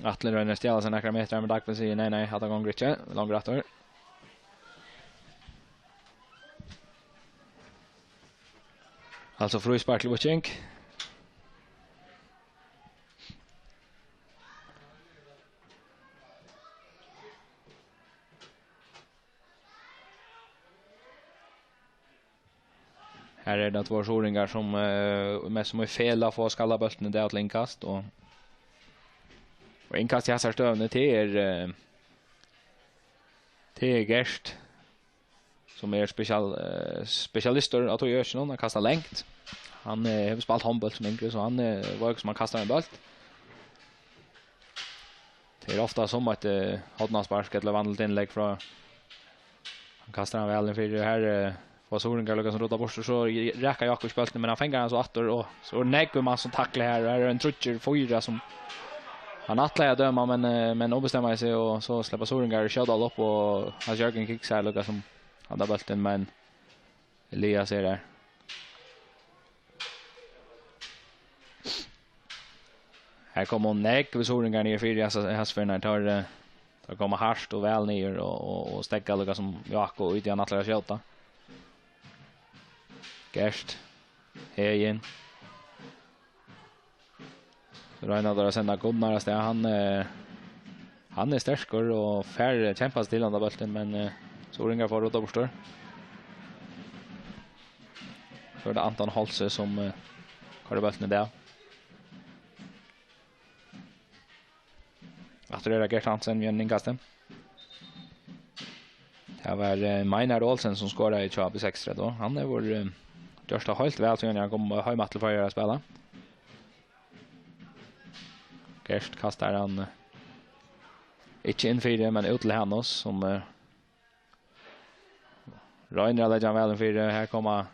Atli roynir at stjala sær nakrar metrar, men Dagfinn sigur: "Nei, nei, hatta gongur ikki." Longur aftur. Altso fríspark til Víking. Her er tað tveir suðuroyingar, sum, eh, mest sum í felag fáa skallabóltin í dag til innkast, og, og innkast í hasari støðuni, tað er, eh, tað er Gert, sum er spesial-, eh, spesialistur á tí økinum, at kasta langt. Hann, eh, hevur spælt hondbólt sum yngri, so hann, eh, veit hvussu man kastar ein bólt. Tað er ofta sum eitt, eh, hornaspark ella vanligt innlegg frá. Hann kastar hann væl inn fyri. Her, eh, fáa suðuroyingar líka sum rudda burtur, so rakar Jákup bóltin, men hann fangar hann so aftur, og so er nógvur maður sum taklar her, og her er ein tríggir, fýra sum hann ætlaði at døma, men, eh, men ombestemmaði seg, og so sleppa suðuroyingar at skjóta upp, og Hans Jørgen kiksar líka sum hann tar bóltin, men Elias er her. Her koma nógvir suðuroyingar niður fyri hasa, hasa ferðina. Teir, eh, teir koma hart og væl niður og, og, og steðga líka sum Jákup, og hann ætlar at skjóta. Bert Heðin. So royna teir at senda Gunnar avstað. Hann, eh, hann er sterkur og fær kjempað seg til handa bóltin, men, eh, Suðuroyingar fáa rotað burtur. So er tað Anton Holse sum, eh, koyrir bóltin í dag. Aftur er tað Gert Hansen við einum innkasti. Tað var, eh, Meinar Olsen sum skoraði hjá B seksogtretivu. Hann hevur, eh, gjørt tað heilt væl, síðan hann kom heim aftur til Føroyar at spæla. Gert kastar hann, eh, ikki inn fyri, men út til Hanus, sum, eh, roynir at leggja hann væl inn fyri. Her koma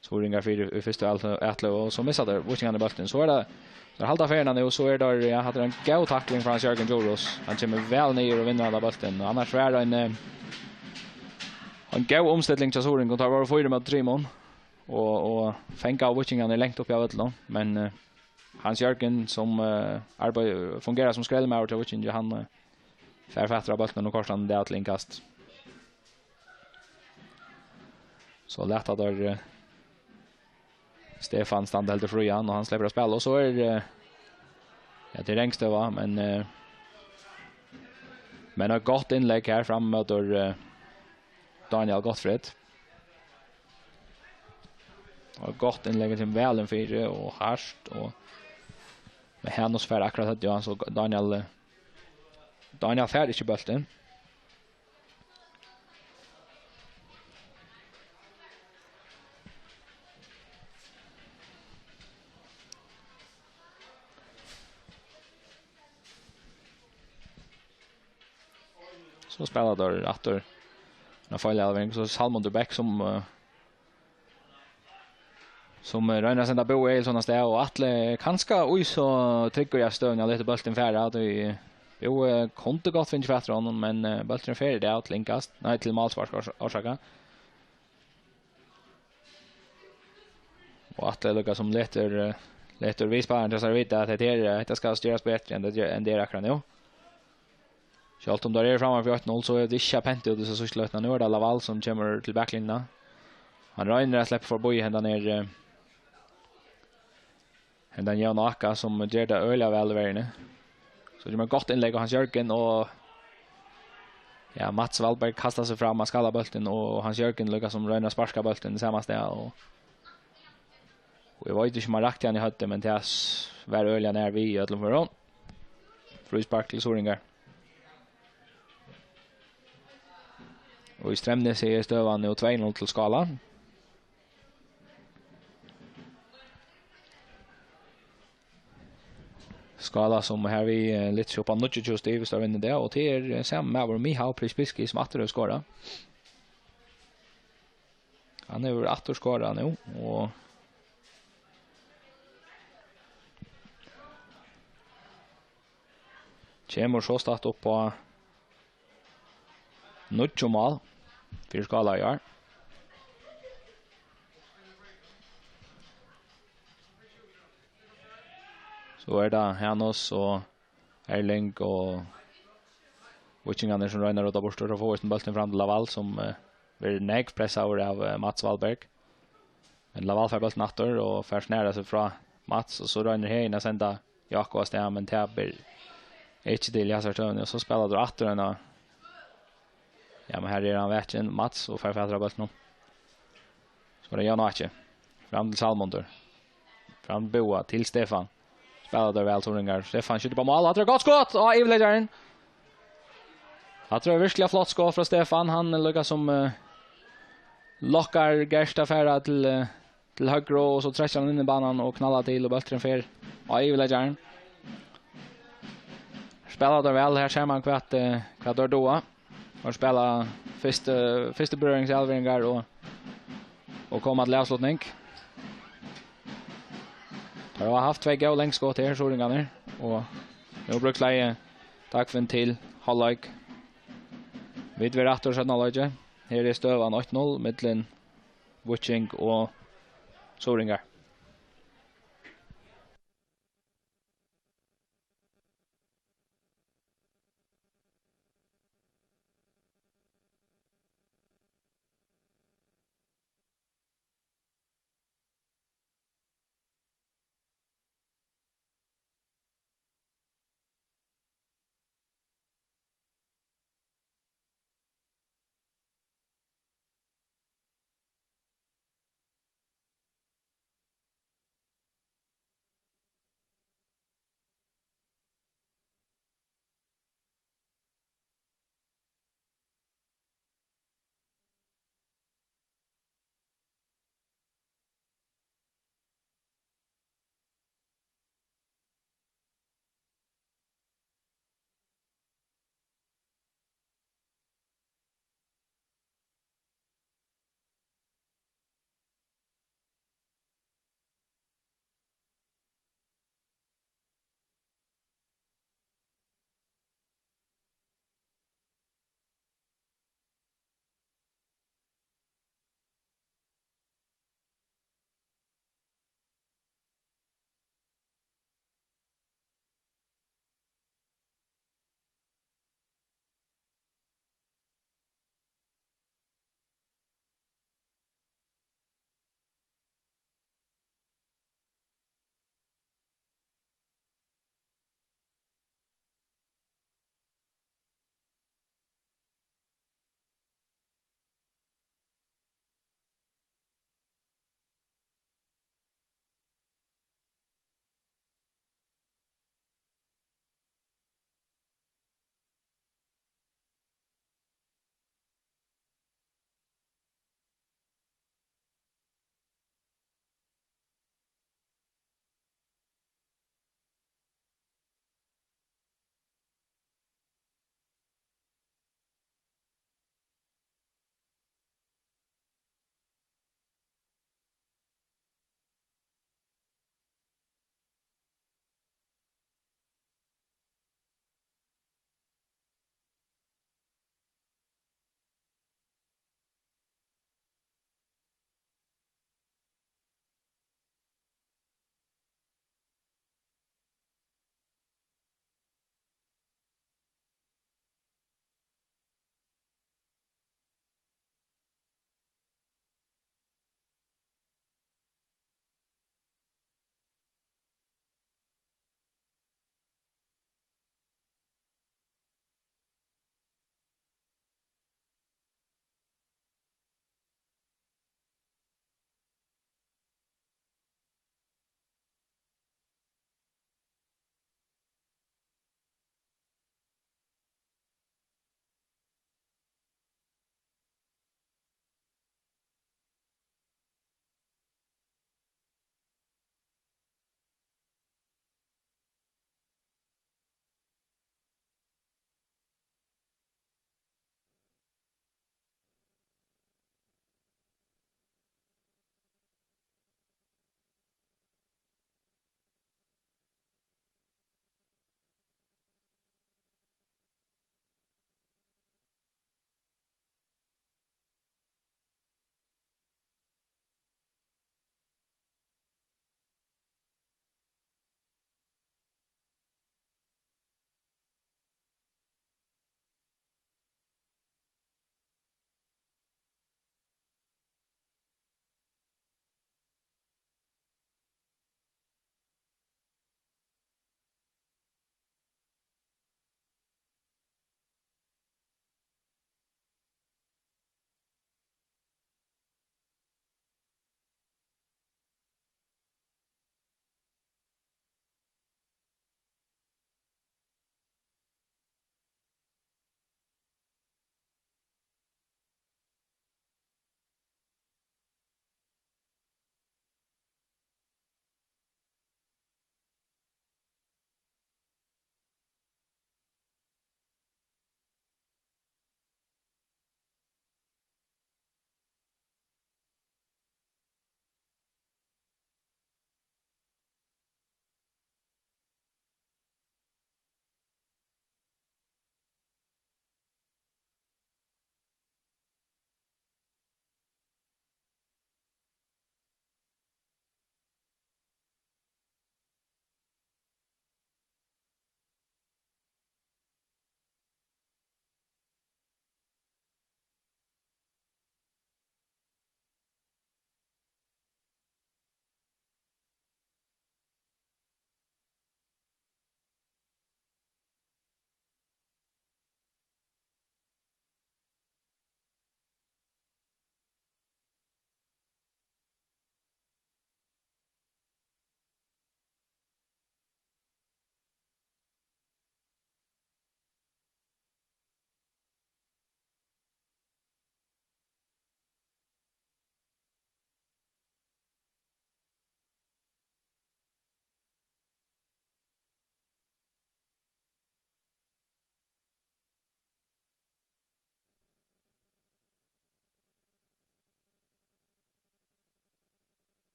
Suðuroyingar fyri í fyrstu at-, atløgu, og so missa teir víkingarnir bóltin. So er tað, teir halda ferðina nú, so er tað, ja, hatta er ein góð takling frá Hans Jørgen Djurhuus. Hann kemur væl niður og vinnur handa bóltin. Og annars var ein, eh, ein góð umstilling hjá Suðuroyingum. Teir vóru fýra móti trimum. Og, og fanga víkingarnir langt uppi á vøllinum. Men, eh, Hans Jørgen, sum, eh, arbeiðir, fungerar sum skrellmaður hjá Víkingi, hann, eh, fær fatur á bóltinum og koyrir hann í dag til innkast. So lata teir, eh, Stefan standa heldur frían, og hann sleppur at spæla. Og so er, eh, ja, tað er rangstøða, men, eh, men eitt gott innlegg her fram móti, eh, Daniel Gottfried. Og gott innlegg til væl inn fyri og hart, og men Hanus fær akkurát høvdið á hann, so Daniel, eh, Daniel fær ikki bóltin. So spæla teir aftur. Ein feilavlevering, so Salmundur Bech sum, eh, sum, eh, roynir at senda Búa Egilson avstað, og Atli kanska í so tryggur í støðuni at lata bóltin fara, at Búi kundi gott fingið fatur á honum, men, eh, bólturin fer í dag til innkast, nei, til málspark, ors-, orsaka. Og Atli líka sum letur, eh, letur við spælararnar hjá sær vita at hetta her, eh, hetta skal gerast betri enn tað ger-, enn tað er akkurát nú. Sjálvt um teir eru framman fyri eitt null, so er tað ikki pent út í so síðstu løtuna. Nú er tað Laval sum kemur til baklinjuna. Hann roynir at sleppa forbí hendan her, eh, hendan Jón Aka sum ger tað øgiliga væl í verjuni. So kemur eitt gott innlegg av Hans Jørgen og, ja, Mats Valberg kastar seg fram at skalla bóltin og Hans Jørgen líka sum roynir at sparka bóltin í sama stað og, og eg veit ikki um hann rakti hann í høvdið, men tað s-, var øgiliga nær við í øllum førum. Fríspark til Suðuroyingar. Og í Streymnesi er støðan nú tvey null til Skála. Skála sum her við, eh, lyftir seg upp á níggjuogtjúgu stig, viss teir vinna í dag, og tað er, eh, sami maður, Mihal Prispiski, sum aftur hevur skorað. Hann hevur aftur skorað nú, og kemur sostatt upp á níggju mál fyri Skála í ár. So er tað Hanus og Erling og víkingarnir sum royna at rota burtur og fáa eisini bóltin fram til Laval, sum, eh, verður nógv pressaður av, eh, Mats Valberg. Men Laval fær bóltin aftur og fær snarað seg frá Mats, og so roynir Heðin at senda Jákup avstað, men tað ber ikki til í hasari støðuni, og so spæla teir aftur eina. Ja, men her er hann vakin, Mats, og fær fatur á bóltinum. So er tað Jón Áki. Fram til Salmundur. Fram til Búa, til Stefan. Spæla teir væl, Suðuroyingar. Stefan skjýtur upp á mál. Hatta er gott skot! Og yvirleggjarin. Hatta er virkiliga flott skot frá Stefan. Hann er líka sum, eh, lokkar Gert at fara til, eh, til høgru, og so trekkir hann inn í banan og knallar til, og bólturin fer á yvirleggjaran. Spæla teir væl, her sær mann hvat, eh, hvat teir duga. Teir spæla fyrstu, fyrstu berøringsalveringar og, og koma til avslutning. Teir hava havt tvey góð langskot her, Suðuroyingarnir, og nú brúkar lagið Dagfinn til hálvleik. Vit verða aftur seinna hálvleiki. Her er støðan eitt null millum Víking og Suðuroyingar.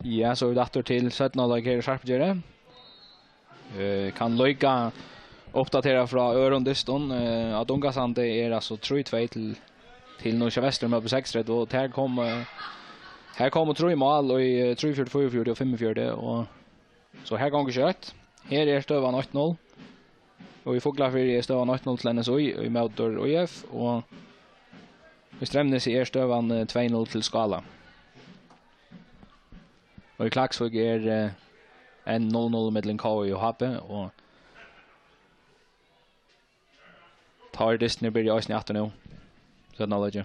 Ja, so er vit aftur til seinna hálvleik her í Sarpugerði. Eh, kann líka uppdatera frá øðrum dystum. Eh, á Dungasandi er altso trý tvey til, til Nýggja Vestur, møti seks tretivu, og her kom, eh, her komu trý mál í, eh, trýogfjøruti, fýraogfjøruti og fimmogfjøruti, og so her gongur skjótt. Her er støðan eitt null. Og í Fuglafirði er støðan eitt null til N S Í, í móti Í F, og í Streymnesi er støðan, eh, tvey null til Skála. Og í Klaksvík er, eh, enn null null millum K I og H B, og tá er dystirnir byrja eisini aftur nú. Seinna hálvleiki.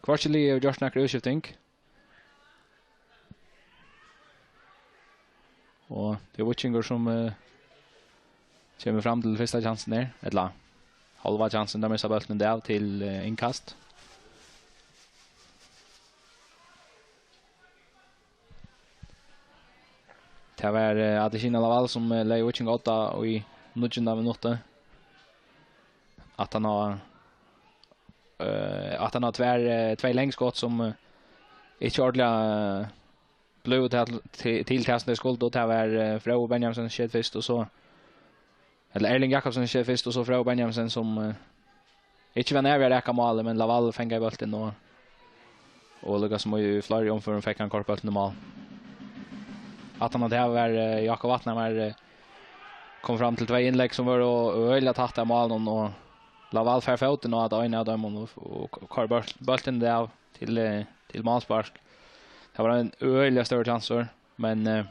Hvørki lið hevur gjørt nakra útskifting. Og tað er Víkingur, sum, eh, kemur fram til fyrsta kjansin her, ella hálva kjansin, tá missa bólturin av til, eh, innkast. Tað var, eh, Adesina Lawal, sum, eh, legði Víking á odda í níggjunda minutti. At hann hevur, eh, at hann hevur tvær, eh, tvey langskot, sum, eh, ikki ordiliga, eh, blivu til, til, til tað, sum tey skuldu. Tað var, eh, Fróði Benjaminsen skeyt fyrst, og so, ella Erling Jakobsen skeyt fyrst, og so Fróði Benjaminsen, sum, eh, ikki var nær við at raka málið, men Lawal fangaði bóltin, og, og líka sum í fleiri umferðum fekk hann koyrt bóltin í mál. Aftan á tað var, eh, Jakob Vatnar var, eh, kom fram til tvey innlegg sum vóru øgiliga tætt av málinum, og Lawal fær fótin á tað eina av teimum og, og koyrir bólt-, bóltin av til, eh, til málspark. Tað var ein øgiliga stórur kjansur, men, eh,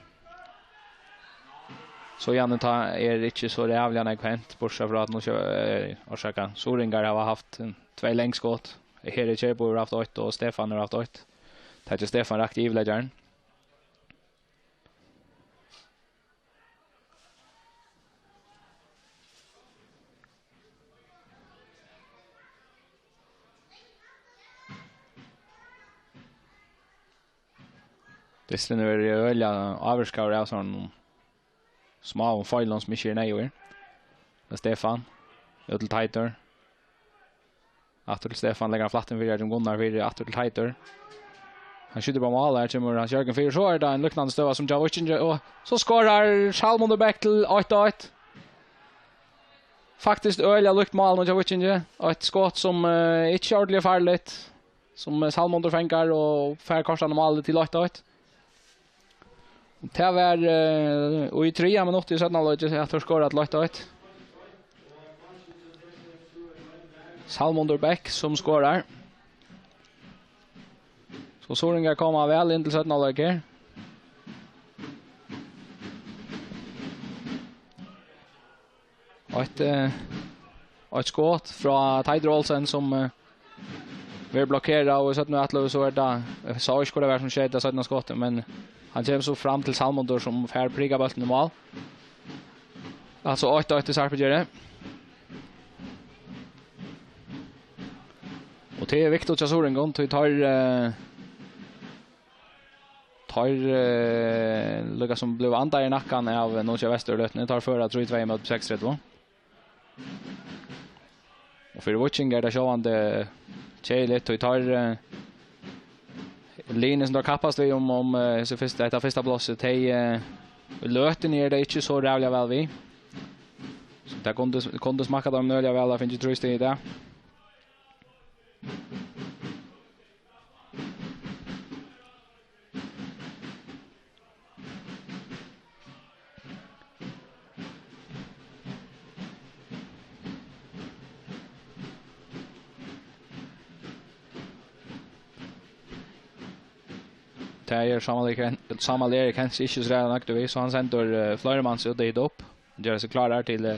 so, ja, nú tá er ikki so ræðuliga nógv hent, bortsett frá at nú, eh, orsaka, Suðuroyingar hava havt, eh, tvey langskot. Her er Kjærbo hevur havt eitt, og Stefan hevur havt eitt. Tað er Stefan rakti yvirleggjaran. Dysturin verður øgiliga ávirkaður av sovorðnum smáum feilum sum ikki eru neyðugir. Men Stefan, út til Teitur. Aftur til Stefan, leggur hann flatt inn fyri, Jørgen Gunnar fyri, aftur til Teitur. Hann skjýtur upp á mál, her kemur Hans Jørgen fyri, so er tað ein líknandi støða sum hjá Víkingi, og so skorar Salmundur Bech til eitt eitt. Faktiskt øgiliga líkt málinum hjá Víkingi. Eitt skot sum, eh, ikki er ordiliga farligt, sum, eh, Salmundur fangar og fær koyrt hann í málið til eitt eitt. Tað var, eh, í triðja minutti í seinna hálvleiki at teir skoraðu til eitt eitt. Salmundur Bech sum skorar. So Suðuroyingar koma væl inn til seinna hálvleik her. Og eitt, eh, og eitt skot frá Teitur Olsen sum, eh, verður blokkerað, og í seinnu atløgu so er tað, eg sá ikki hvør tað var sum skeyt tað seinna skotið, men hann kemur so fram til Salmundur sum fær prikað bóltin í mál. Altso eitt eitt í Sarpugerði. Og tað er viktigt hjá Suðuroyingum, tí teir, eh, teir, eh, líka sum blivu andaðir í nakkan av Nýggja Vestur í løtuni, teir føra trý tvey móti seks tretivu. Og fyri Víking er tað sjálvandi keðiligt, tí teir, eh, liðini sum teir kappast við um, um, eh, hesi fyrsta, hetta fyrsta plássið, tey, eh, í løtuni er tað ikki so ræðuliga væl við. So tað kundi, kundi smakkað teimum øgiliga væl at fingið trý stig í dag. Tað er Sámal Erik Hen-, Sámal Erik Hentze ikki so ræðuliga nøgdur við, so hann sendir, eh, fleiri mans út at hita upp, gera seg klárar til, eh,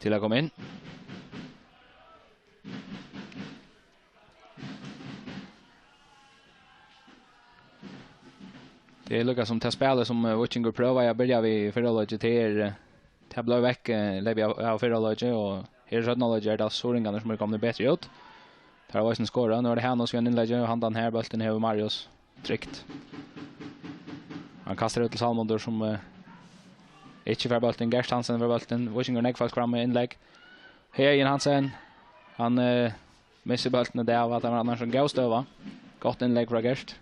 til at koma inn. Tað er líka sum tað spælið sum, eh, Víkingur prøvaði at byrja við í fyrra hálvleiki, tað er, eh, tað bleiv vekk, eh, leypið av, av fyrra hálvleiki, og her í seinna hálvleiki er tað Suðuroyingarnir sum eru komnir betri út. Teir hava eisini skorað, nú er tað Hanus við einum innleggi, og handan her bóltin hevur Marius trygt. Hann kastar út til Salmundur sum, eh, ikki fær bóltin, Gert Hansen fær bóltin, Víkingur nógv fólk frammi, innlegg. Heðin Hansen, hann, eh, missir bóltin, og tað var annars ein góð støða. Gott innlegg frá Gert.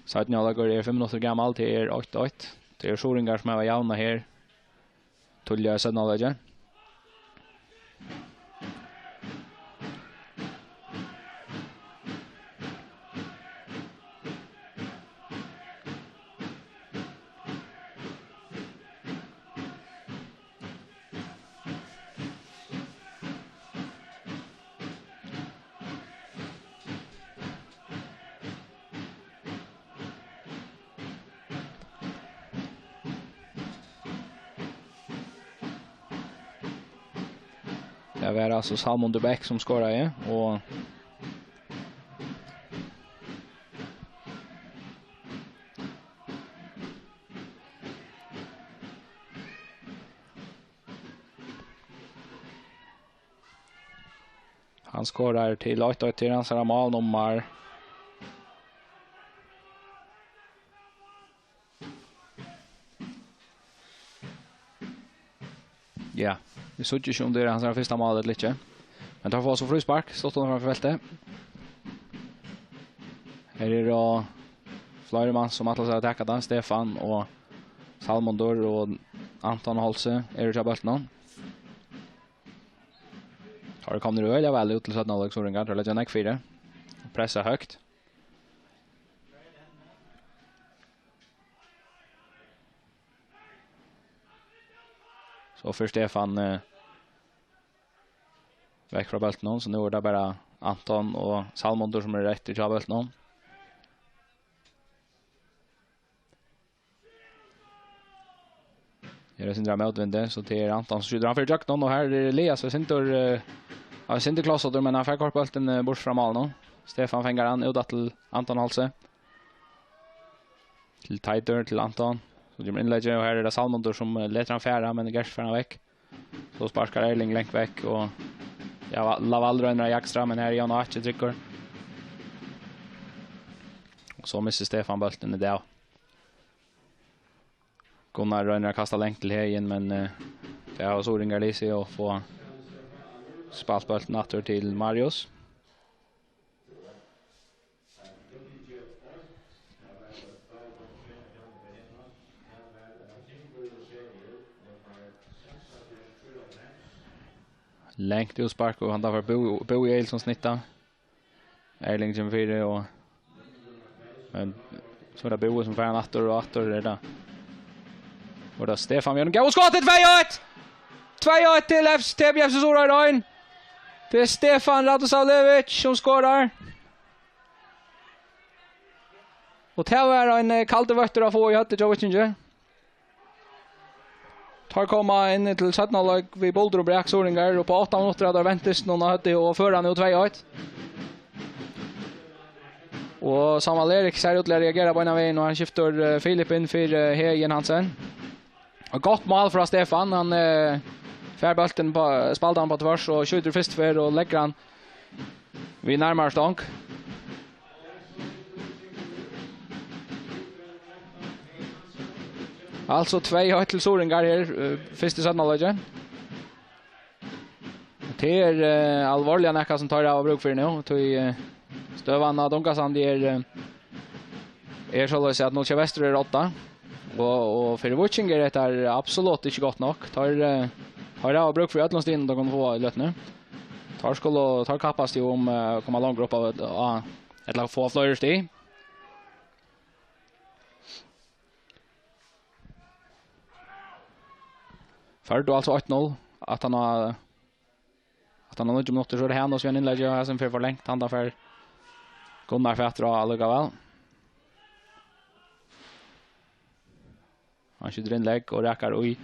Seinni hálvleikur er fimm minuttir gamal, tað er eitt eitt. Tað eru suðuroyingar sum hava javnað her. Tíðliga í seinna hálvleiki. Tað var altso Salmundur Bech, sum skoraði, og hann skorar til eitt eitt, til hansara málnummar. Ja, vit síggja ikki, um tað er hansara fyrsta mál ella ikki. Men teir fáa so fríspark, stutt uttan fyri feltið. Her eru fleiri menn, sum ætla sær at taka tað. Stefan og Salmundur og Anton Holse eru hjá bóltinum. Teir eru komnir øgiliga væl út til seinna hálvleik, suðuroyingar. Teir leggja nógv fyri. Pressa høgt. So fer Stefan, eh, vekk frá bóltinum, so nú er tað bara Anton og Salmundur, sum eru eftir hjá bóltinum. Her er sindur av mótvindi, so tað er Anton sum skjýtur. Hann fer ígjøgnum, og her er Elias, hann er sindur, eh, hann er sindur klossaður, men hann fær koyrt bóltin, eh, burt frá málinum. Stefan fangar hann út aftur til Anton Holse. Til Teitur, til Anton. So kemur innleggið, og her er tað Salmundur sum, eh, letur hann fara, men Gert fær hann vekk. So sparkar Erling langt vekk, og, ja, Va-, Laval roynir at jakstra, men her er Jón Áki tryggur. Og so missir Stefan bóltin í dag. Gunnar roynir at kasta langt til Heðin, men, eh, tað hava suðuroyingar lisið og fáa spælt bóltin aftur til Marius. Langt útspark, og hann, tað fær Búi, Búi Egilsson snitta. Erling kemur fyri, og, men so er tað Búi sum fær hann aftur og aftur, er tað. Og tað er Stefan við einum góðum skoti, tvey eitt! Tvey eitt til F-, T B F C Suðuroy. Tað er Stefan Radosavljevic sum skorar. Og tað var ein, eh, kaldur vøttur at fáa í høvdið hjá Víkingi. Teir koma inn til seinna hálvleik við buldur og brak, suðuroyingar, og á átta minuttir hava teir vent dystin á høvdið og føra nú tvey eitt. Og Sámal Erik sær út til at reagera beinan vegin, og hann skiftir, eh, Filip inn fyri, eh, Heðin Hansen. Og gott mál frá Stefan. Hann, eh, fær bóltin á, spældi hann á tvørs og skjýtur fyrstu ferð og leggur hann við nærmari stong. Altso tvey eitt til suðuroyingar her, eh, fyrst í seinna hálvleiki. Tað er, eh, alvorliga nakað sum teir hava brúk fyri nú, tí, eh, støðan á Dungasandi er, eh, er soleiðis, at nú hjá Vestur er odda, og, og fyri Víking er hetta absolutt ikki gott nokk. Teir, eh, teir hava brúk fyri øllum stigum, teir kunnu fáa í løtuni. Teir skulu, teir kappast jú um, eh, at koma longur upp á, á, ella fáa fleiri stig. Førdu altso eitt null. Aftan á, aftan á níggju minuttir, so er tað Hanus við einum innleggi, og hesin fer for langt, hann, tað fær Gunnar fatur á allíkavæl. Hann skjýtur innlegg og rakar í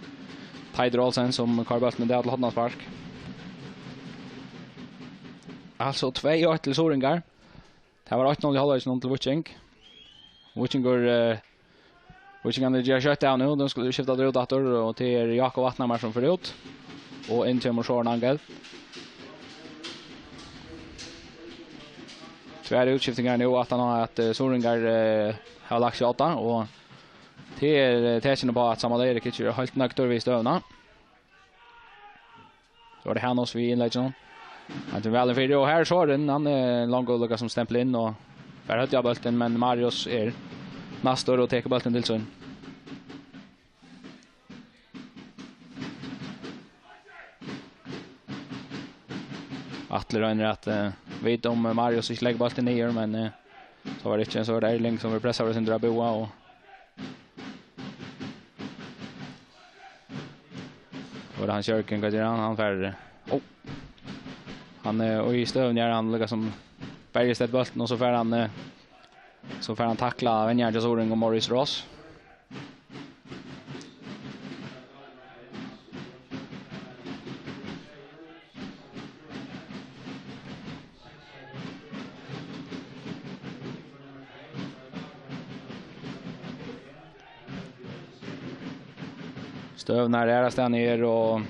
Teitur Olsen, sum koyrir bóltin í dag til hornaspark. Altso tvey eitt til suðuroyingar. Tað var eitt null í hálvleikinum til Víking. Víkingur, eh, Víkingarnir gera skjótt av nú. Nú skulu vit skifta út aftur, og tað er Jakob Vatnhamar sum fer út. Og inn kemur Søren Angel. Tvær útskiftingar nú, aftan á at, eh, suðuroyingar, eh, hava lagt seg á odda, og tað er, eh, tekin upp á at Sámal Erik ikki er heilt nøgdur við støðuna. So er tað Hanus við innlegginum. Hann kemur væl inn fyri, og her er Søren, hann er langur, líka sum stemplar inn og fær høvdið á bóltin, men Marius er næstur og tekur bóltin til sín. Atli roynir at, eh, vita um, eh, Marius ikki leggur bóltin niður, men, eh, so var tað ikki. So var tað Erling sum var pressaður av Sindra Boa, og so var tað Hans Jørgen, hvat ger hann? Hann fær, eh, ó. Hann, eh, og í støðuni er hann líka sum berjist eftir bóltin, og so fær hann, eh, so fær hann takla venjaran hjá Suðuroying og Morris Ross. Støðurnar aðrastaðni eru,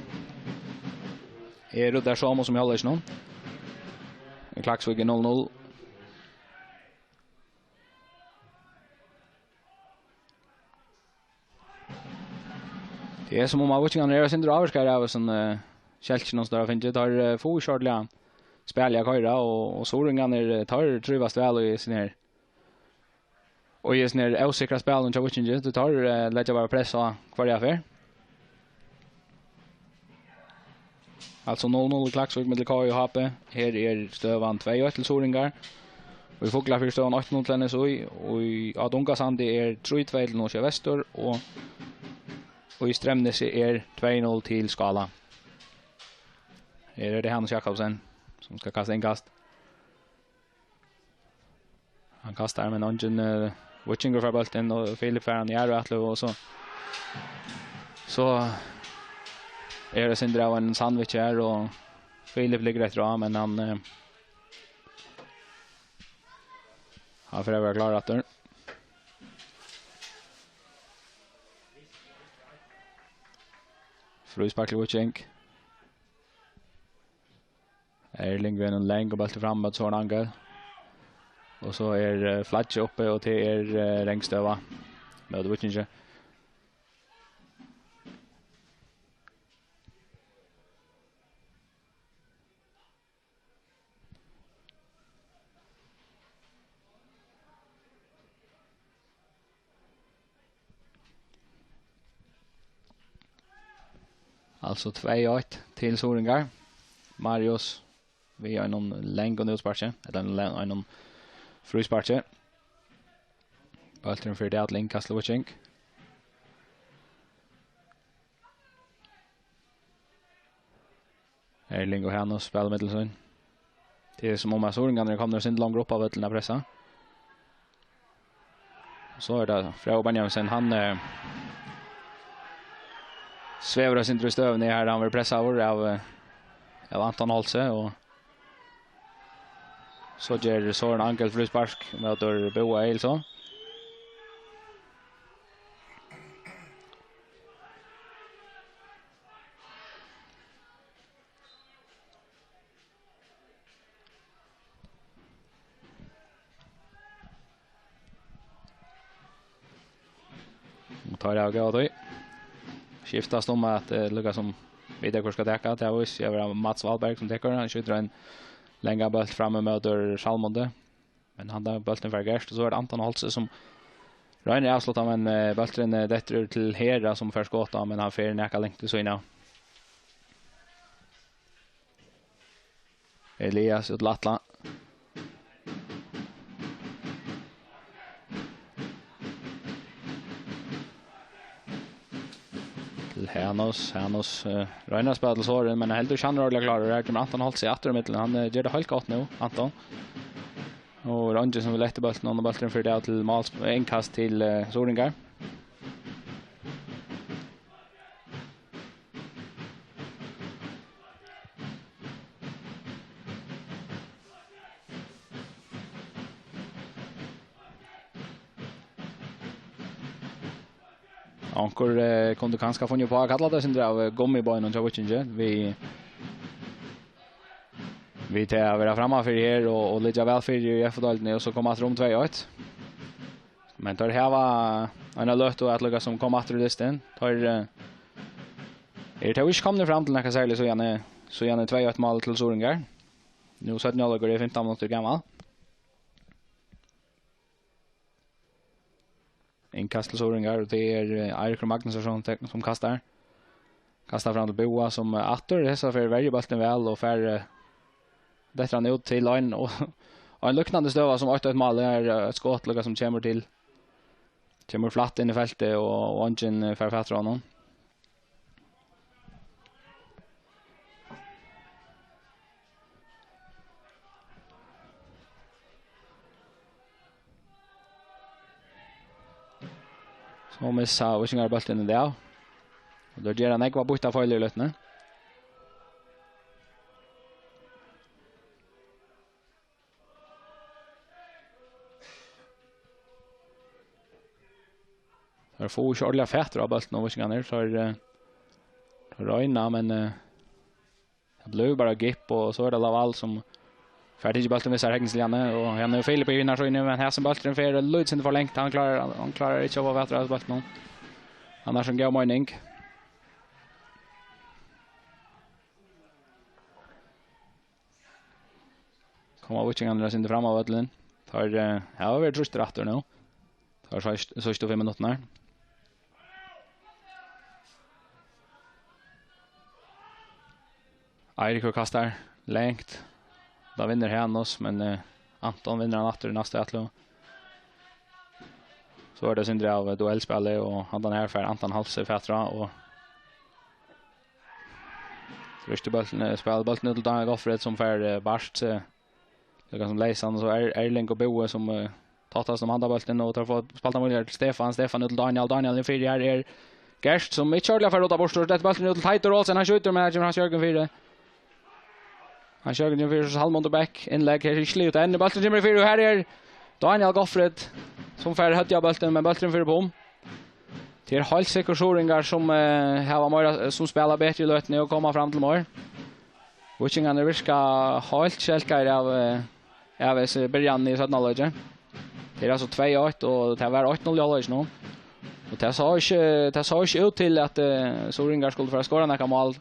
eru tær somu sum í hálvleikinum. Klaksvík er null null. Tað er sum um at Víkingarnir eru eitt sindur ávirkaðir av hesum, eh, skelkinum sum teir hava fingið. Teir, eh, fáa ikki ordiliga spælið at koyra, og, og Suðuroyingarnir, eh, teir trívast væl í hesum her, og í hesum her ósikra spælinum hjá Víkingi. Teir, eh, leggja bara press á hvørja ferð. Altso null null í Klaksvík millum K I og H B. Her er støðan tvey eitt til Suðuroyingar. Og í Fuglafirði er støðan eitt null til N S Í. Og í, á Dungasandi er trý tvey til Norðsjey Vestur. Og, og í Streymnesi er tvey null til Skála. Her er tað Hanus Jakobsen, sum skal kasta innkast. Hann kastar, men eingin, eh, Víkingur fær bóltin, og Filip fær hann í aðru atløgu, og so, so er tað sindur av ein sandwich her, og Filip liggur eftir á, men hann, eh, hann fer at vera klár aftur. Fríspark til Víking. Erling við einum langum bólti fram móti Søren Angel. Og so er, eh, flaggið uppi, og tað er, eh, rangstøða móti Víkingi. Altso tvey eitt til Suðuroyingar. Marius við einum langum útsparki, ella ein lang-, einum frísparki. Bólturin fer til Erling, kast til Víking. Erling og Hanus spæla millum sín. Tað er sum um at Suðuroyingarnir eru komnir eitt sindur longur upp á vøllin at pressa. So er tað Fróði Benjaminsen, hann, eh, svevur eitt sindur í støðuni her, hann verður pressaður av, eh, av Anton Holse, og so ger Søren Angel fríspark móti Boa Egilson. Og teir hava góða tíð. Skiftast um at, eh, líka sum vita hvør skal taka. Tað vísir seg at vera Mats Valberg sum tekur. Hann skjýtur ein langan bólt fram móti Salmundi. Men hann, tá bólturin fær gerst, og so er tað Anton Holse sum roynir at avslutta, men, eh, bólturin, eh, dettur til Hera sum fær skotið, men hann fer nakað langt við síðuna av. Elias út til Atla. Til Hanus. Hanus, eh, roynir at spæla til Søren, men heldur ikki hann er ordiliga klárur. Her kemur Anton Holse aftur í miðjuna. Hann, eh, ger tað heilt gott nú, Anton. Og Ronji sum vil eftir bóltin, og bólturin fer av til máls-, innkast til, eh, Suðuroyingar. Onkur, eh, kundi kanska funnið upp á at kalla tað eitt sindur av, eh, gummibeinum hjá Víkingi. Við, við tað at vera frammanfyri her og, og liggja væl fyri í F-deildini og so koma aftur um tvey eitt. Men teir hava eina løtu at líka sum koma aftur í dystin. Teir, eh, eru tó ikki komnir fram til nakað serligt síðani, síðani tvey eitt mál til Suðuroyingar. Nú seinni hálvleikur er fimtan minuttir gamal. Innkast til Suðuroyingar, og tað er, eh, Eiríkur Magnússon, sum tek-, sum kastar. Kastar fram til Búa, sum, eh, aftur, hesa ferð verjir bóltin væl og fær, eh, dettur hann út til ein, og, og ein líknandi støða sum eitt eitt mál, er, eh, eitt skot líka sum kemur til, kemur flatt inn í feltið, og, og eingin, eh, fær fatur á honum. So missa Víkingar bóltin í dag. Og teir gera nógvar býttafeilir í løtuni. Teir fáa ikki ordiliga fatur á bóltinum, Víkingarnir. Teir, eh, teir royna, men, eh, tað blívur bara gip, og so er tað Laval sum fær tikið bóltin við sær, Hegnesliðni, og hann hevur Filip í vinstru síðuni, men hesin bólturin fer eitt lítið sindur for langt. Hann klárar, hann klárar ikki at fáa fatur á bóltinum. Annars ein góð meining. Koma Víkingarnir eitt sindur fram á vøllin. Teir, eh, hava verið trýstir aftur nú. Teir síðst-, síðstu fimm minuttirnar. Eiríkur kastar langt. Tað vinnur Hanus, men, eh, Anton vinnur hann aftur í næstu atløgu. So er tað sindur av, eh, duellspæli, og handan her fær Anton Halse fatur á, og rýstir bóltin, eh, spælir bóltin út til Daniel Gottfried, sum fær, eh, bart, eh, líka sum leysan, og so er Erling og Búi sum, eh, táttast um handan bóltin, og teir fáa spælt hann víðari til Stefan. Stefan út til Daniel. Daniel inn fyri, her er Gert, sum ikki ordiliga fær rotað burtur. Dettur bólturin út til Teitur Olsen, hann skjýtur, men her kemur Hans Jørgen fyri. Hans Jørgen kemur fyri, so Salmundur Bech, innlegg, her er ikki liðugt enn. Bólturin kemur fyri, og her er Daniel Gottfried, sum fær høvdið á bóltin, men bólturin fer upp um. Tað er heilt sikkurt Suðuroyingar sum, eh, hava meira, sum spæla betri í løtuni og koma fram til meir. Víkingarnir virka heilt skelkaðir av, eh, av hesi byrjanini í seinna hálvleiki. Tað er altso tvey eitt, og tað var eitt null í hálvleikinum. Og tað sá ikki, tað sá ikki út til at, eh, Suðuroyingar skuldu fara at skora nakað mál,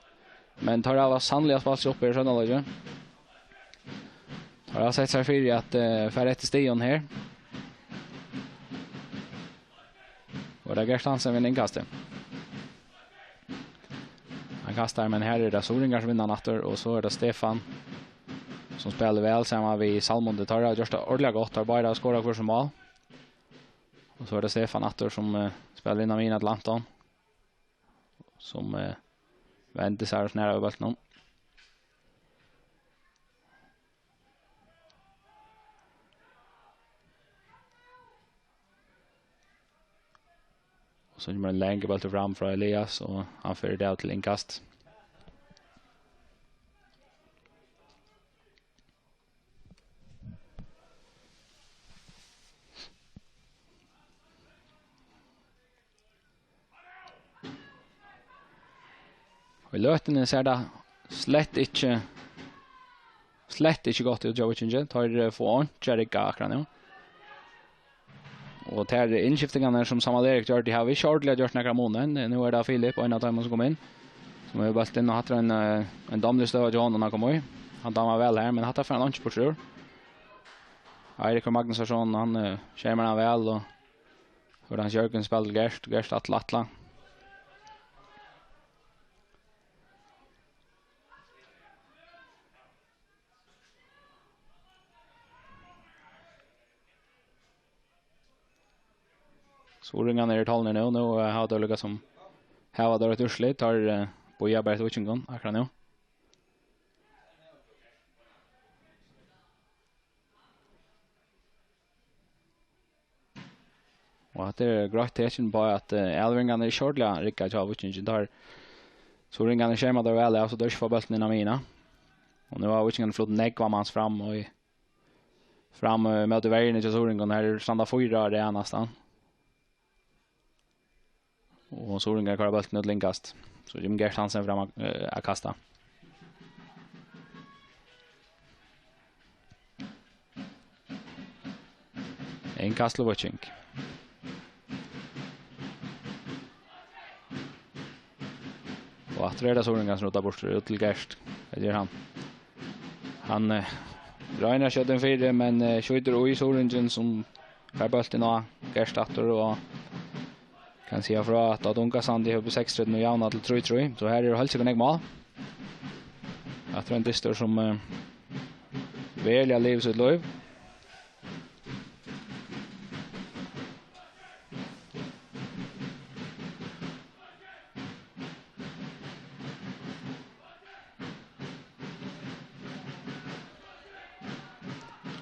men teir hava sanniliga spælt seg upp í seinna hálvleiki. Teir hava sett seg fyri at, eh, fara eftir stigum her. Og tað er Gert Hansen við innkasti. Hann kastar, men her er tað Suðuroyingar sum vinna hann aftur, og so er tað Stefan, sum spælir væl saman við Salmundi. Teir hava gjørt tað ordiliga gott, teir báðir hava skorað hvør sítt mál. Og so er tað Stefan aftur, sum, eh, spælir inn á miðjuna til Anton, sum, eh, vendir sær og snar við bóltinum. Og so kemur ein langur bóltur fram frá Elias, og hann fer í dag til innkast. Og í løtuni sær tað slett ikki, slett ikki gott út hjá Víkingi. Teir, eh, fáa einki at rigga akkurát nú. Og tær innskiftingarnar, sum Samuel Erik gjørdi, hava ikki ordiliga gjørt nakran mun enn. Nú er tað Filip, ein av teimum, sum kom inn, sum hevur bóltin, og hatta er ein, eh, ein dámlig støða hjá honum at koma í. Hann dámar væl her, men hatta fær hann einki burtur úr. Eiríkur Magnússon, hann, eh, skermar hann væl, og Hans Jørgen spælir til Gert, Gert ætlar, ætlar. Suðuroyingarnir eru tolnir nú. Nú, eh, hava teir líka sum, hava teir eitt úrslit. Teir, eh, bíða bara eftir víkingum akkurát nú. Og hatta er greitt tekin upp á, at, eh, avleveringarnar eru ikki ordiliga riggaðar hjá Víkingi. Teir, Suðuroyingarnir skerma teir væl av, so teir ikki fáa bóltin inn á miðjuna. Og nú hava Víkingarnir flutt nógvan mann fram, og í, fram, eh, móti verjuni hjá Suðuroyingum. Her standa fýra á rað næstan. Og Suðuroyingar koyra bóltin út til innkast. So kemur Gert Hansen fram at, eh, at kasta. Innkast til Víking. Og aftur er tað Suðuroyingar sum rotar burtur, út til Gert. Hvat ger hann? Hann, eh, roynir at skjóta inn fyri, men, eh, skjýtur í Suðuroyingin, sum fær bóltin á Gert aftur, og Kann siga frá, at Át Unga Sandi hevur seks trýss nú javnað til trý trý, so her er heilt sikkurt nógv mál. Aftur ein dystur, sum, eh, veruliga livir sítt lív.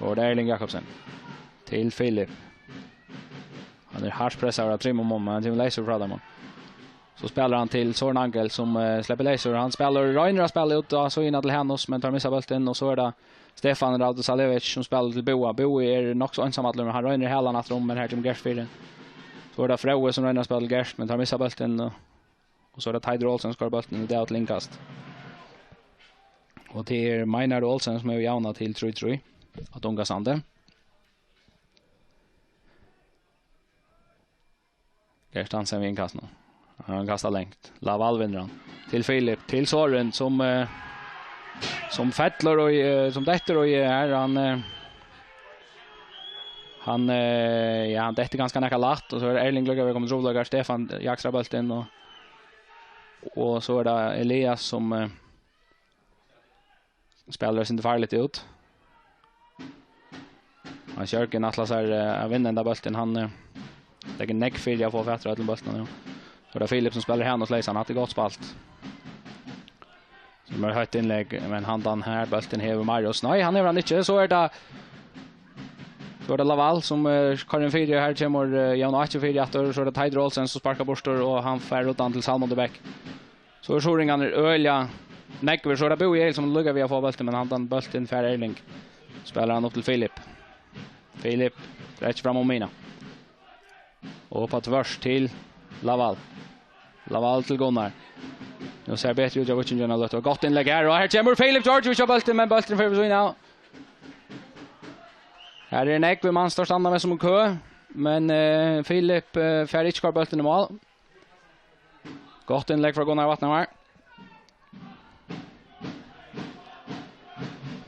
Og tað er Erling Jakobsen til Filip. Hann er hart pressaður av trimum monnum, men hann kemur leysur frá teimum. So spælir hann til Søren Angel, sum, eh, sleppur leysur. Hann spælir, roynir at spæla út á síðuna til Hanus, men teir missa bóltin, og so er tað Stefan Radosavljevic, sum spælir til Búa. Búi er nokk so einsamallur, men hann roynir halan aftur um, men her kemur Gert fyri. So er tað Fróði, sum roynir at spæla til Gert, men teir missa bóltin, og, og so er tað Teitur Olsen, sum skorar bóltin í dag til innkast. Og tað er Meinar Olsen, sum hevur javnað til trý trý. Át Unga Sandi. Gert Hansen við innkastinum. Hann kastar langt. Laval vinnur hann. Til Filip, til Søren, sum, eh, sum fellur og, eh, sum dettur og, eh, er hann, eh, hann, eh, ja, hann dettur ganska nakað lætt, og so er Erling líka við komin trupulleikar. Stefan jaksar bóltin, og, og so er tað Elias, sum, eh, spælir eitt sindur farligt út. Hans Jørgen ætlar sær, eh, at vinna henda bóltin. Hann, eh, leggur nógv fyri at fáa fatur á øllum bóltunum nú. So er tað Filip, sum spælir Hanus leysan. Hatta er gott spælt. Sum er høgt innlegg, men handan her bóltin hevur Marius. Nei, hann hevur hann ikki. So er tað, so er tað Laval, sum, eh, koyrir inn fyri. Her kemur, eh, Jón Áki fyri aftur. So er tað Teitur Olsen, sum sparkar burtur, og hann fær ruddan til Salmon Bech. So er Suðuroyingarnir øgiliga nógvir, so er tað Búi Egil, sum líka við at fáa bóltin, men handan bóltin fær Erling. Spælir hann upp til Filip. Filip, drekkir fram um miðjuna. Og upp á tvørs til Laval. Laval til Gunnar. Nú sær betri út hjá Víkingum, og løttur gott innlegg her, og her kemur Filip Georgievic á bóltin, men bólturin fer við síðuna av. Her er nógvir menn, stórt standa við sum kø, men, eh, Filip, eh, fær ikki koyrt bóltin í mál. Gott innlegg frá Gunnar Vatnhamar.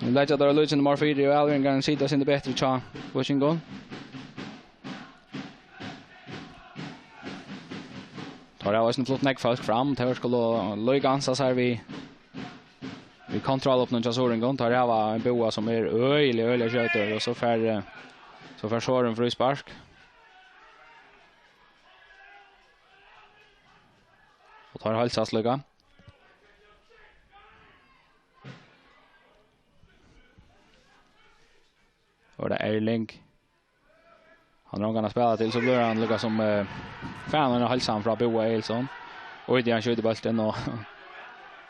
Nú leggja teir lítið meir fyri, og avleveringarnar sita eitt sindur betri hjá Víkingum. Teir hava eisini flutt nógv fólk fram, teir skulu líka ansa sær við, við kontrollopnum hjá Suðuroyingum. Teir hava ein Búa sum er øgiliga, øgiliga skjótur, og so fær, eh, so fær Søren fríspark. Og teir heilsast líka. Og er tað Erling. Hann er ongan at spæla til, so blívur hann líka sum, eh, fær hann eina heilsan frá Búa Egilson. Og í tí hann skjýtur bóltin, og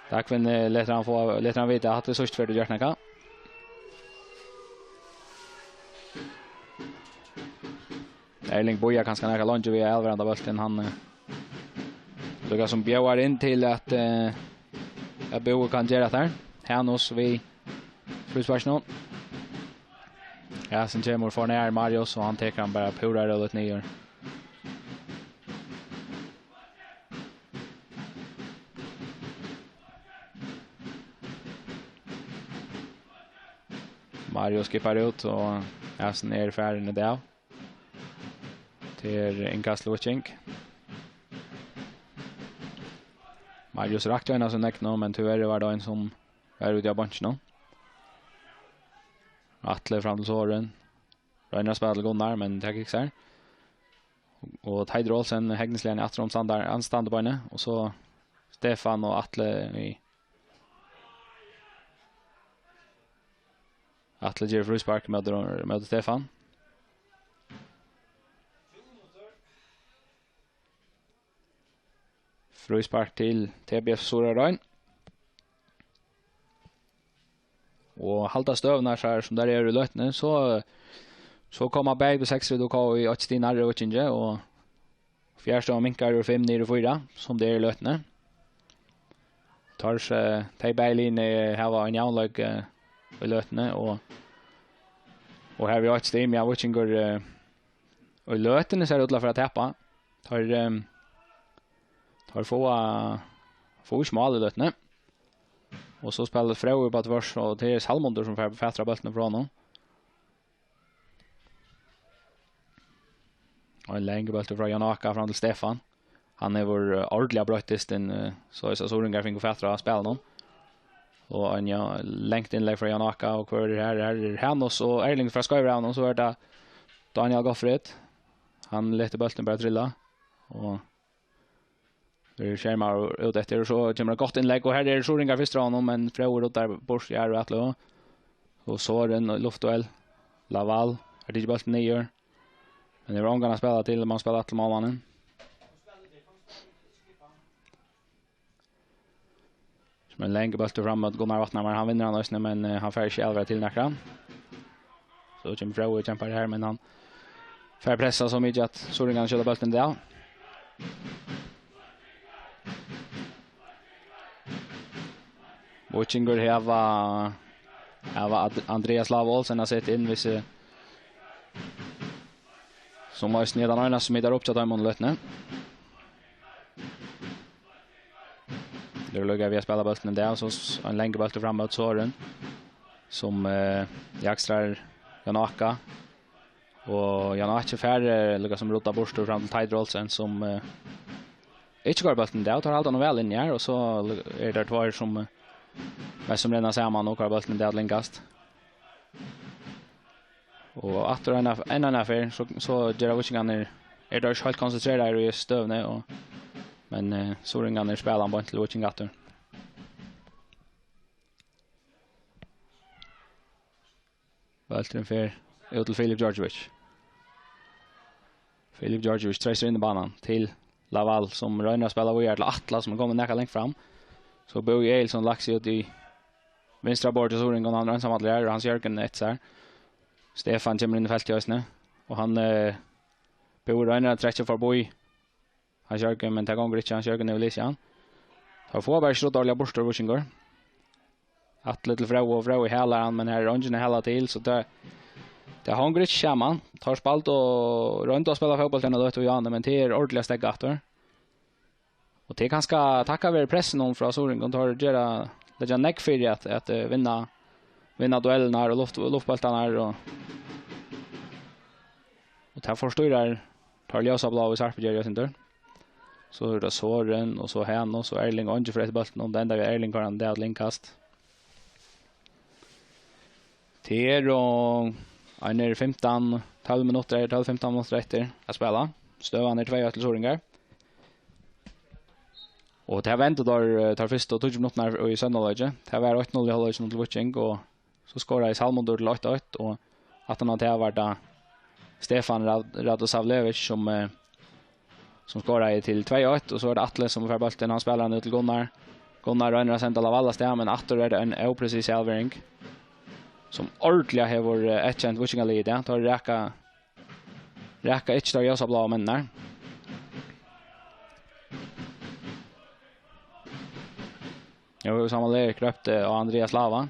Dagfinn, eh, letur hann fáa, letur hann vita at tað er síðstu ferð, tú gert nakað. Erling bíðar kanska nakað leingi við at avlevera handa bóltin. Hann, eh, líka sum bjóðar inn til at, eh, at Búi kann gera tað her. Hanus við frísparkinum. Ja, sum kemur for nær Marius, og hann tekur hann bara púra róligt niður. Marius skippar út, og Hansen er farin í dag. Tað er innkast til Víking. Marius rakti eina sum nógv nú, men tíverri var tað ein sum var úti á beinkinum. Atli fram til Søren. Roynir at spæla til Gunnar, men tað gekk sær. Og Teitur Olsen hegnisliga aftur um standar-, an-, standarbeinið, og so Stefan og Atli í Atli ger fríspark móti, móti Stefan. Fríspark til T B F Suðuroy. Og halda støðurnar sær sum tær eru í løtuni, so, so koma bæði B seksogtretivu K og H T nærri Víkingi, og fjarstøðan minkar úr fimm niður í fýra, sum tað er í løtuni. Teir, eh, tey bæði liðini hava ein javnleik, eh, í løtuni, og, og her við eitt stig, ja, Víkingur, eh, og í løtuni sær út til at fara at tapa. Teir, eh, teir fáa, fáa ikki mál í løtuni. Og so spælir Fróði upp á tvørs, og tað er Salmundur sum fær fatur á bóltin frá honum. Og ein langur bóltur frá Jan Aka fram til Stefan. Hann hevur, eh, ordiliga broytt dystin, eh, so at Suðuroyingar fingu fatur á spælinum. Og ein, ja, langt innlegg frá Jan Áka, og hvør er her? Her er Hanus og Erling frá Skeivarevinum, so er tað Daniel Gottfried. Hann letur bóltin bara trilla. Og verður skermaður út eftir, og so kemur eitt gott innlegg, og her er Suðuroyingar fyrst á honum, men Fróði ruddar burtur í aðru atløgu. Og Sorin og luftduell. Laval, her tekur bóltin niður. Men hevur ongan at spæla til, man spæla til málmannin. Sum ein langur bóltur fram móti Gunnar Vatnhamar, hann vinnur hann eisini, men, eh, hann fær ikki avgjørt til nakran. So kemur Fróði og kempar her, men hann fær pressa so mikið at Suðuroyingarnir skjóta bóltin av. Víkingur hava, hava Ad-, Andreas Lava Olsen at seta inn, hvis, eh, sum eisini er tann einasti sum hitar upp hjá teimum í løtuni. Tað er líka við at spæla bóltin í dag, so s-, ein langur bóltur fram móti Sorin, sum, eh, jakstrar Jan Áka. Og Jan Áki fær, eh, líka sum rudda burtur fram til Teitur Olsen, sum, eh, ikki koyrir bóltin í dag, teir halda hann væl inni her, og so er tað tveir sum, eh, mest sum renna saman og koyra bóltin í dag longast. Og aftur ein av, enn eina ferð, so, so gera víkingarnir, eru teir ikki heilt konsentreraðir í støðuni, og, men, eh, Suðuroyingarnir spæla hann beint til víking aftur. Bólturin fer út til Filip Djordjevic. Filip Djordjevic treystir inn í banan til Laval, sum roynir at spæla víðari til Atla, sum er komin nakað langt fram. So Búi Egilson lagt seg út í vinstra borð til Suðuroying, og hann er einsamallur her, og Hans Jørgen eftir sær. Stefan kemur inn í feltið eisini, og hann, eh, Búi roynir at trekkja forbi Hans Jørgen, men tað gongur ikki, Hans Jørgen hevur lisið hann. Teir fáa bara ikki ruddað ordiliga burtur, víkingur. Atli til Fróða, og Fróði halar hann, men her er eingin at hala til, so tað, tað hongur ikki saman. Teir spældu og royndu at spæla fótbólt henda løtu, Jane, men tað er ordiliga steðgað aftur. Og tað er kanska takka vere pressinum frá Suðuroyingum, teir gera, leggja nógv fyri at, at, eh, vinna, vinna duellarnar og luft-, luftbóltarnar og, og tað forstýrar teir ljósabláu í Sarpsborg eitt sindur. So er tað Sorin, og so Hanus, og Erling, og eingin fer eftir bóltinum, tað endar við Erling, koyrir hann av til innkast. Tað eru, og ein er fimtan, tólv minuttir, tólv, fimtan minuttir eftir at spæla. Støðan er tvey eitt til Suðuroyingar. Og tað vendu teir, eh, teir fyrstu tíggju minuttirnar í seinna hálvleiki. Tað var eitt null í hálvleikinum til Víking, og so skoraði Salmundur til eitt eitt, og aftan á tað var tað Stefan Rad-, Radosavljevic sum, eh, sum skoraði til tvey eitt, og so er tað Atli sum fær bóltin, hann spælir hann út til Gunnar. Gunnar roynir at senda Laval avstað, men aftur er tað ein ópresis avbering, sum ordiliga hevur, eh, eyðkent víkingaliðið í dag. Teir raka, raka ikki teir ljósabláu menninar. Nú hevur Samuel Erik rópt, eh, á Andreas Lava.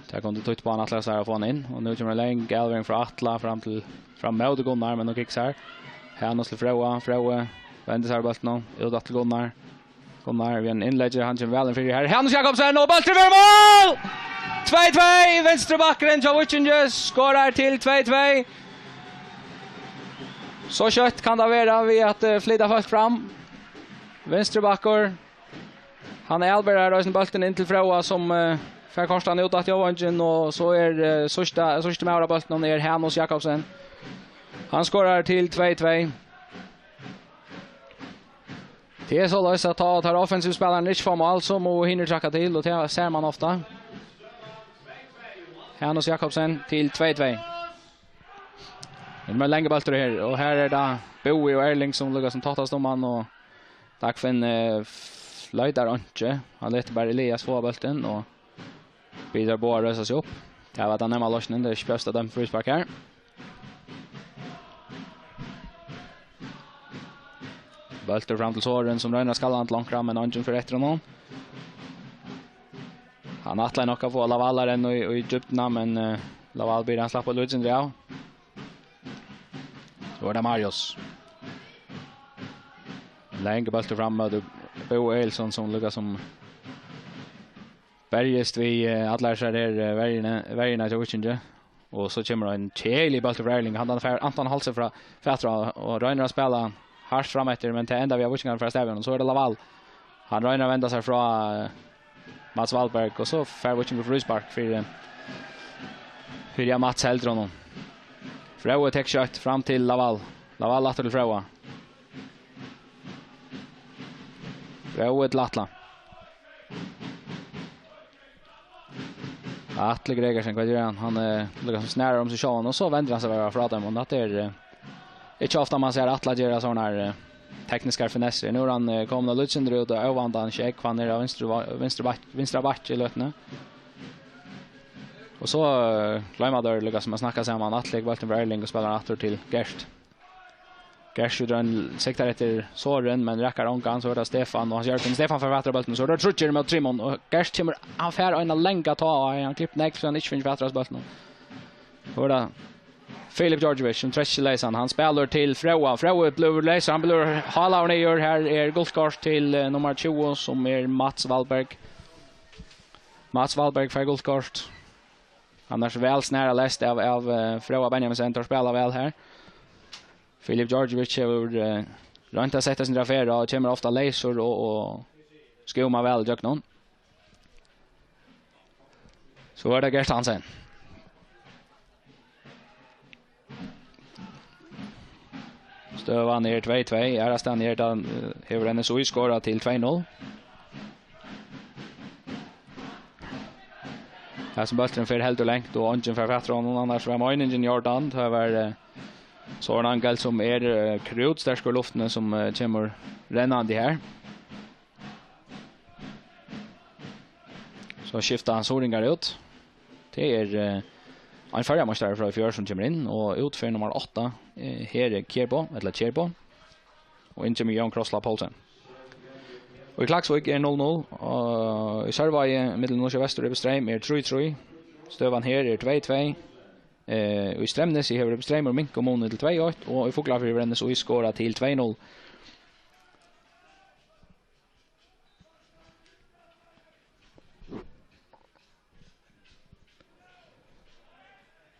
Tað kundi týtt upp á, hann ætlaði sær at fáa hann inn. Og nú kemur ein long avbering frá Atla fram til, fram móti Gunnar, men nú kicks her. Hanus til Fróða, Fróði vendir sær bóltin út aftur til Gunnar. Gunnar við einum innleggi, hann kemur væl inn fyri her. Hanus Jakobsen, og bólturin fer í mál! Tvey tvey, vinstri bakkurin hjá Víkingi skorar til tvey tvey. So skjótt kann tað vera við at, eh, flyta fólk fram. Vinstri bakkur. Hann avberar eisini bóltin inn til Fróða, sum, eh, fær koyrt hann út aftur í vongin, og so er, eh, síðsta, síðsti maður á bóltinum er Hanus Jakobsen. Hann skorar til tvey tvey. Tað er soleiðis, at tá, tá offensivu spælararnir ikki fáa mál, so mugu hinir traðka til, og tað sær man ofta. Hanus Jakobsen til tvey tvey. Nú er langur bóltur her, og her er tað Búi og Erling sum líka sum táttast um hann, og Dagfinn, eh, f-, leitar einki. Hann letur bara Elias fáa bóltin, og biður Búa reisa seg upp. Tað var tann neyðuga loysnin, tað er ikki best at døma fríspark her. Bóltur fram til Sorin, sum roynir at skalla hann til onkra, men eingin fer eftir honum. Hann ætlaði nokk at fáa Laval har enn í, í djúpdina, men, eh, Laval biður hann slappa eitt lítið sindur av. So er tað Marius. Langur bóltur fram móti Búa Egilson, sum líka sum berjist við, eh, allar hesar her, eh, verjurnar, verjurnar hjá Víkingi. Og so kemur ein keðilig bóltur frá Erling. Hann, hann fær Anton Halse frá fatur og, og roynir at spæla hart fram eftir, men tað endar við, at víkingarnir fara av stað við honum. So er tað Laval. Hann roynir at venda seg frá, eh, Mats Valberg, og so fær víkingur fríspark fyri, fyri at Mats heldur honum. Fróði tekur skjótt fram til Laval. Laval aftur til Fróða. Fróði til Atla. Atli Gregersen, hvat ger hann? Hann, eh, líka sum snarar um seg sjálvan, og so vendir hann seg bara frá teimum. Tað er, eh, ikki ofta man sær Atla gera sovorðnar, eh, tekniskar finessur. Nú er hann, eh, komin av lítið sindur út av óvandan skjótt, hann er á vinstru va-, vinstru bak-, vinstra bakki í løtuni. Og so, eh, gloyma teir líka sum at snakka saman. Atli leggur bóltin frá Erling og spælir hann aftur til Gert. Gert skjýtur ein, siktar eftir Sorin, men rakar ongan, so er tað Stefan, og Hans Jørgen. Stefan fær fatur á bóltin, so er tað tríggir móti trimum, og Gert kemur, hann fær eina langa tá, og hann klippir nógv, so hann ikki finnur fatur á bóltinum. So er tað Filip Djordjevic, sum trekkir leysan, hann spælir til Fróða, Fróði blívur leysur, hann blívur halaður niður, her er gult kort til, eh, nummar tjúgu, sum er Mats Valberg. Mats Valberg fær gult kort. Annars væl snarað leyst av, av, eh, Fróða Benjaminsen, teir spæla væl her. Filip Djordjevic hevur, eh, roynt at seta seg á ferð og kemur ofta leysur og, og skúmar væl ígjøgnum. So er tað Gert Hansen. Støðan er tvey tvey. Aðrastaðni er tað, eh, hevur N S U skorað til tvey null. Her sum bólturin fer heldur langt, og eingin fær fatur á honum, annars var meiningin í ordan. Tað var, eh, Sorin Angel, sum er, eh, krútsterkur í luftini, sum, eh, kemur rennandi her. So skifta Soringar út. Tað er, eh, ein føroyameistari frá í fjør, sum kemur inn, og út fer nummar átta, eh, Heri Kjerbo, ella Kjerbo. Og inn kemur Jón Krossla Poulsen. Og í Klaksvík er null null, og í Sørvági, millum Nólsoy Vestur og Ibbi Streym, er trý trý. Støðan her er tvey tvey. Eh, í Streymnesi hevur Ibbi Streymur minkað munin til tvey eitt, og í Fuglafirði hevur N S U skorað til tvey null.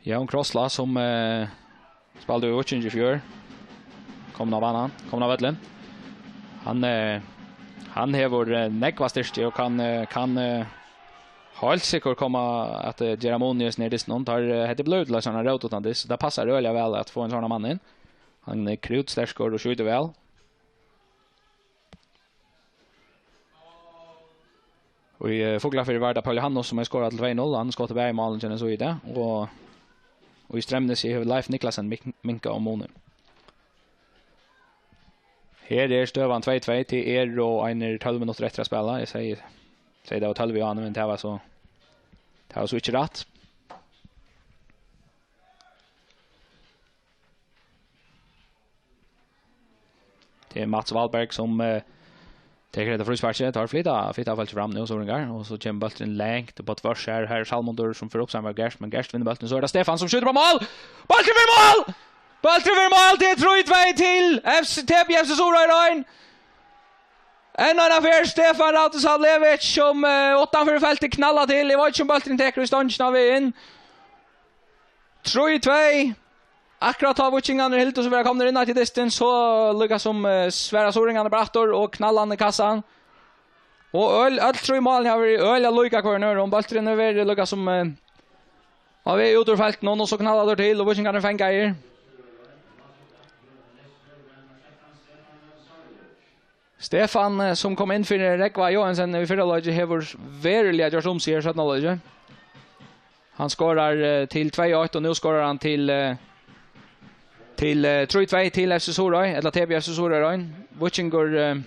Jón Krossla, sum, eh, spældi í Víkingi í fjør, komin á banan, komin á vøllin. Hann, eh, hann hevur, eh, nógva styrki og kann, eh, kann, eh, heilt sikkurt koma at, eh, gera mun í hesum her dystinum. Teir, eh, hetta er blivið til eitt sovorðið rót uttan dyst, so tað passar øgiliga væl at fáa ein sovorðnan mann inn. Hann er krútsterkur og skjýtur væl. Og í, eh, Fuglafirði var tað Paul Johannes, sum hevði skorað til tvey null. Hann skoraði bæði málini hjá N S U í dag. Og, og í Streymnesi hevur Leif Niklasen mink-, minkað um munin. Her er støðan tvey tvey. Tað eru einir tólv minuttir eftir at spæla. Eg segði, segði tað var tólv í áðni, men tað var so, tað var so ikki rætt. Tað er Mats Valberg, sum, eh, tekur hetta frísparkið. Teir flyta, flyta fólk fram nú, Soringar, og so kemur bólturin langt upp á tvørs her. Her er Salmundur, sum fer upp saman við Gert, men Gert vinnur bóltin. So er tað Stefan, sum skjýtur upp á mál! Bólturin fer í mál! Bólturin fer í mál! Tað er trý tvey til F C, T B F C Suðuroyar ein. Enn eina ferð Stefan Rautesavlevic, sum, eh, uttanfyri feltið knallar til. Eg veit ikki, um bólturin tekur í stongina við inn. Trý tvey. Akkurát tá víkingarnir hildu seg vera komnir inn í dystin, so líka sum, eh, svara Soringarnir bara aftur og knalla hann í kassan. Og øl, øll trý málini hava verið øgiliga lík hvørjum øðrum. Bólturin hevur verið líka sum, eh, á veg út úr feltinum, og so knalla teir til, og víkingarnir fanga her. Stefan, eh, sum kom inn fyri Rógva Joensen í fyrra leiki, hevur veruliga gjørt um seg her seinna leiki. Hann skorar, eh, til tvey eitt, og nú skorar hann til, eh, til, eh, trý tvey til F C Suðuroy, ella T B F C Suðuroy ein. Víkingur, eh,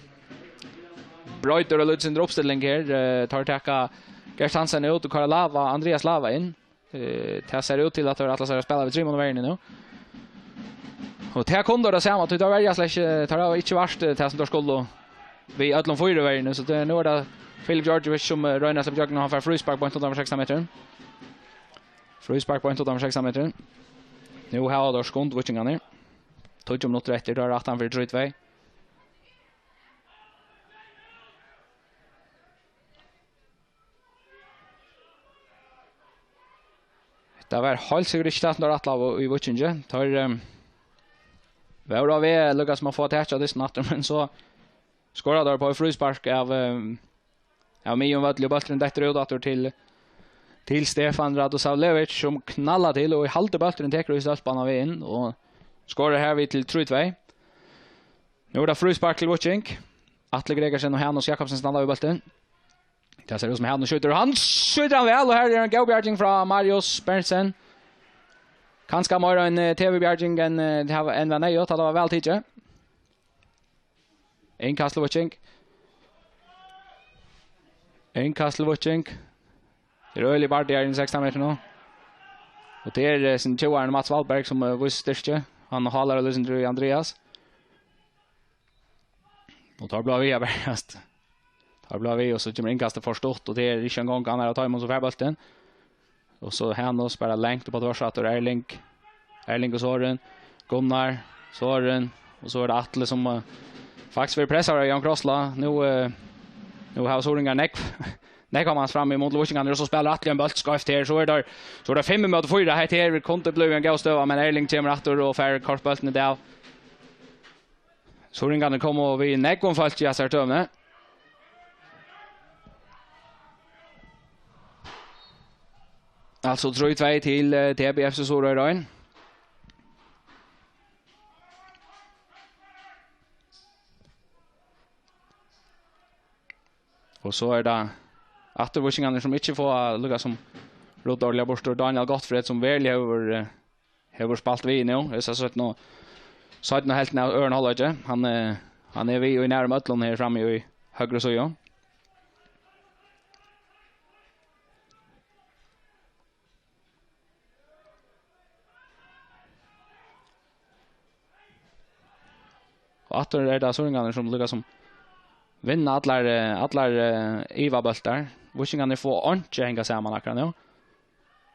broytir og lýsir uppstilling her. Eh, teir taka Gert Hansen út og koyra Lava, Andreas Lava inn. Eh, tað sær út til, at teir ætla sær at spæla við trimum í verðini nú. Og tað kunnu teir tað sama, tí teir verja slett ikki, teir hava ikki verið, eh, tað sum teir skuldu við øllum fýra í verðini, so tað, nú er tað Filip Djordjevic, sum, eh, roynir at sleppa ígjøgnum, hann fær fríspark beint uttanfyri sekstan metrin. Fríspark beint uttanfyri sekstan metrin. Nú hava teir skund, víkingarnir. Tíggju minuttir eftir, tá er aftan fyri trý tvey. Hetta var heilt sikkurt ikki tað, sum teir ætlaðu í víkingi. Teir, ehm, Vóru á veg, Lukas, má fáa tak á dystin aftur, men so skorar teir á eitt fríspark av, ehm, av miðjum vølli, og bólturin dettur út aftur til, til Stefán Radosavljevic, sum knallar til, og haldi bólturin, tekur í stólpan á veg inn, og skorar harvið til trý tvey. Nú er tað fríspark til Víking. Atli Gregersen og Hanus Jakobsen standa við bóltin. Tað sær út sum Hanus skjýtur. Hann skjýtur hann væl, og her er ein góð bjarging frá Marius Berntsen. Kanska meira ein, eh, T V-bjarging enn, eh, tað var, enn var neyðugt. Tað var væl tikið. Innkast til Víking. Innkast til Víking. Tað er øgiligur bardagur inni í sekstan metur nú. Og tað er, eh, sum tjóðarin Mats Valberg, sum, eh, vísir styrki. Hann hálar og lýsir til Andreas. Og teir blíva við at berjast. Teir blíva við, og so kemur innkastið for stutt, og tað er ikki eingong annar av teimum sum fær bóltin. Og so Hanus bara langt upp á tvørs aftur, Erling. Erling og Sorin. Gunnar, Sorin. Og so er tað Atli sum, eh, faktiskt verður pressaður av Jón Krossla. Nú, eh, nú hava Soringar nógv, nógv av mans frammi ímóti víkingarnar, og so spælir Atli ein bólt skeivt her. So er tað, so er tað fimm ímóti fýra. Hetta her kundi blivið ein góð støða, men Erling kemur aftur og fær koyrt bóltin í dag. Soringarnir koma við nógvum fólki í hesari tømuni. Altso trý tvey til, eh, T B F C Suðuroyar. Og so er tað aftur víkingarnir, sum ikki fáa, Lukas, sum rudda ordiliga burtur. Daniel Gottfred, sum veruliga hevur, eh, hevur spælt við nú. Eg sá seinna, seinna helvtina av øðrum hálvleiki. Hann, eh, hann er við í nærum øllum her frammi í høgru síðu. Og aftur er tað Suðuroyingarnir, sum líka sum vinna allar, eh, allar, eh, ivabóltar. Víkingarnir fáa einki at hanga saman akkurát nú.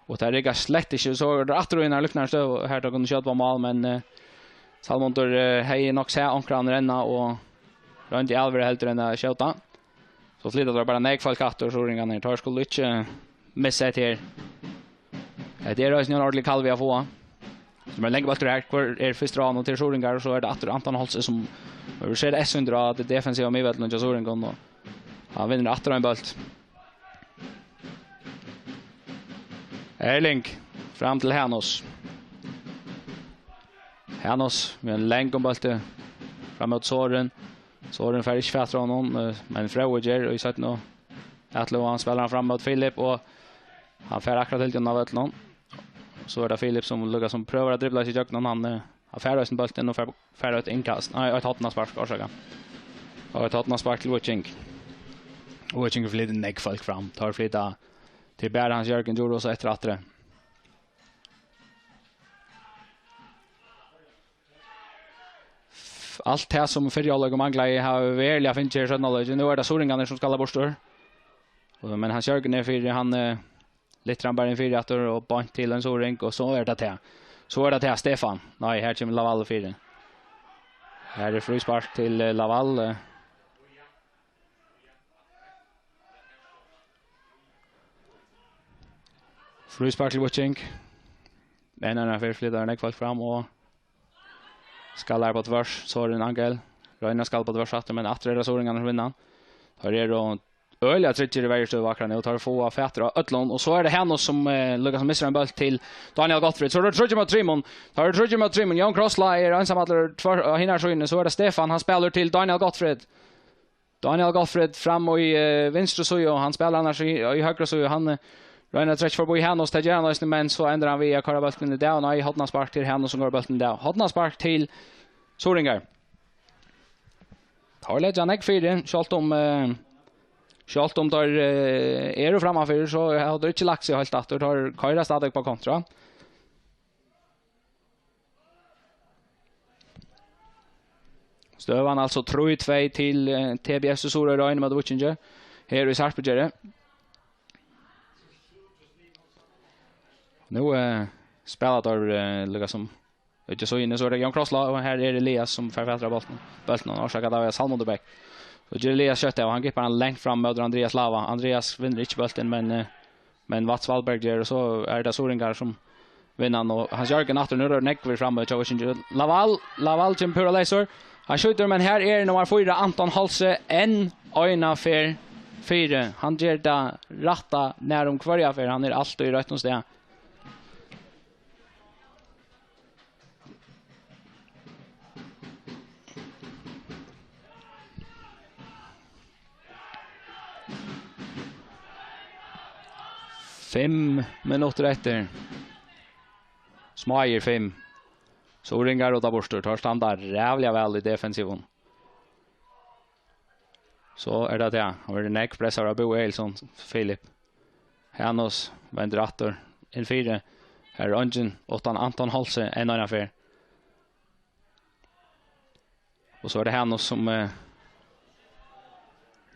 Og tað riggar slett ikki, so er tað aftur í eina líknandi støðu, har tað kundi skjóta á mál, men, eh, Salmundur, eh, hevði nokk sæð onkran renna og royndi alveg heldur enn at skjóta. So flyta teir bara nógv fólk aftur, Suðuroyingarnir. Teir skulu ikki missa hetta her. Hetta er eisini ein ordentligur kalvi at fáa. Sum er langur bóltur her, hvør er fyrst á honum, til Suðuroyingar, og so er tað aftur Anton Holse, sum hevur sett S undir á tí defensiva miðvøllinum hjá Suðuroyingum, og hann vinnur aftur ein bólt. Erling, fram til Hanus. Hanus við ein langum bólti fram móti Sorin. Sorin fær ikki fatur á honum, eh, men Fróði ger í seinnu atløgu, og hann spælir hann fram móti Filip, og hann fær akkurát hildið undan vøllinum. So er tað Filip, sum líka sum prøvar at dribla seg ígjøgnum, hann, eh, hann fær eisini bóltin og fær, fær eitt innkast, nei, eitt hornaspark, orsaka. Og eitt hornaspark til Víking. Og Víking flytur nógv fólk fram. Teir flyta til bara Hans Jørgen Djurhuus og eftir aftur. Alt tað sum fyrri hálvleikur manglaði, hava vit veruliga fingið her í seinna hálvleiki. Nú er tað Suðuroyingarnir, sum skalla burtur. Og, men Hans Jørgen er fyri, hann, eh, lyftir hann bara inn fyri aftur og beint til ein Suðuroying, og so er tað tað. So er tað tað, Stefán. Nei, her kemur Laval fyri. Her er fríspark til, eh, Laval, eh. Fríspark til Víking. Enn eina ferð flyta nógv fólk fram og skallar á tvørs. Sorin Angel. Royna skal á tvørs aftur, men aftur er tað Suðuroyingarnir sum vinna. Teir eru øgiliga tryggir í verjustøðu akkurát nú, og teir fáa fatur á øllum, og so er tað Hanus sum, eh, líka sum missir ein bólt til Daniel Gottfried. So er tað tríggir móti trimum. Teir eru tríggir móti trimum. Jón Krossla er einsamallur tvør-, á hinari síðuni. So er tað Stefán, hann spælir til Daniel Gottfried. Daniel Gottfried fram í, eh, vinstru síðu, og hann spælir annars í, í høgru síðu. Hann, eh, roynir at trekkja forbi Hanus, tað ger hann eisini, men so endar hann við at koyra bóltin í dag. Og nei, hornaspark til Hanus, sum koyrir bóltin í dag. Hornaspark til Suðuroyingar. Teir leggja nógv fyri, sjálvt um, eh, sjálvt um teir, eh, eru frammanfyri, so hava teir ikki lagt seg heilt aftur. Teir koyra stadig á kontra. Støðan altso trý tvey til, eh, T B S Suðuroyar, ein móti Víkingi. Her í Sarpugerði. Nú, eh, spæla teir, eh, líka sum út í síðuna, so er tað Jón Krossla, og her er Elias sum fær fatur á bóltin. Bóltin, og orsaka at tað var Salmundur Bech. Og ger Elias skjótt av, og hann gippar hann langt fram móti Andreas Lava. Andreas vinnur ikki bóltin, men, eh, men Mats Valberg ger, og so er tað Suðuroyingar sum vinna hann, og Hans Jørgen aftur, nú er nógvir frammi hjá Víkingi. Laval, Laval kemur púra leysur. Hann skjýtur, men her er nummar fýra, Anton Holse, enn eina ferð fyri. Hann ger tað rætta nærum hvørja ferð. Hann er altíð í røttum stað. Fimm minuttir eftir. Smáir fimm. Suðuroyingar og tað burtur. Teir standa ræðuliga væl í defensivum. So er tað tað. Hann verður nógv pressaður av Búi Egilson, Filip. Hanus vendir aftur inn fyri. Her er eingin uttan Anton Holse enn eina ferð. Og so er tað Hanus sum, eh,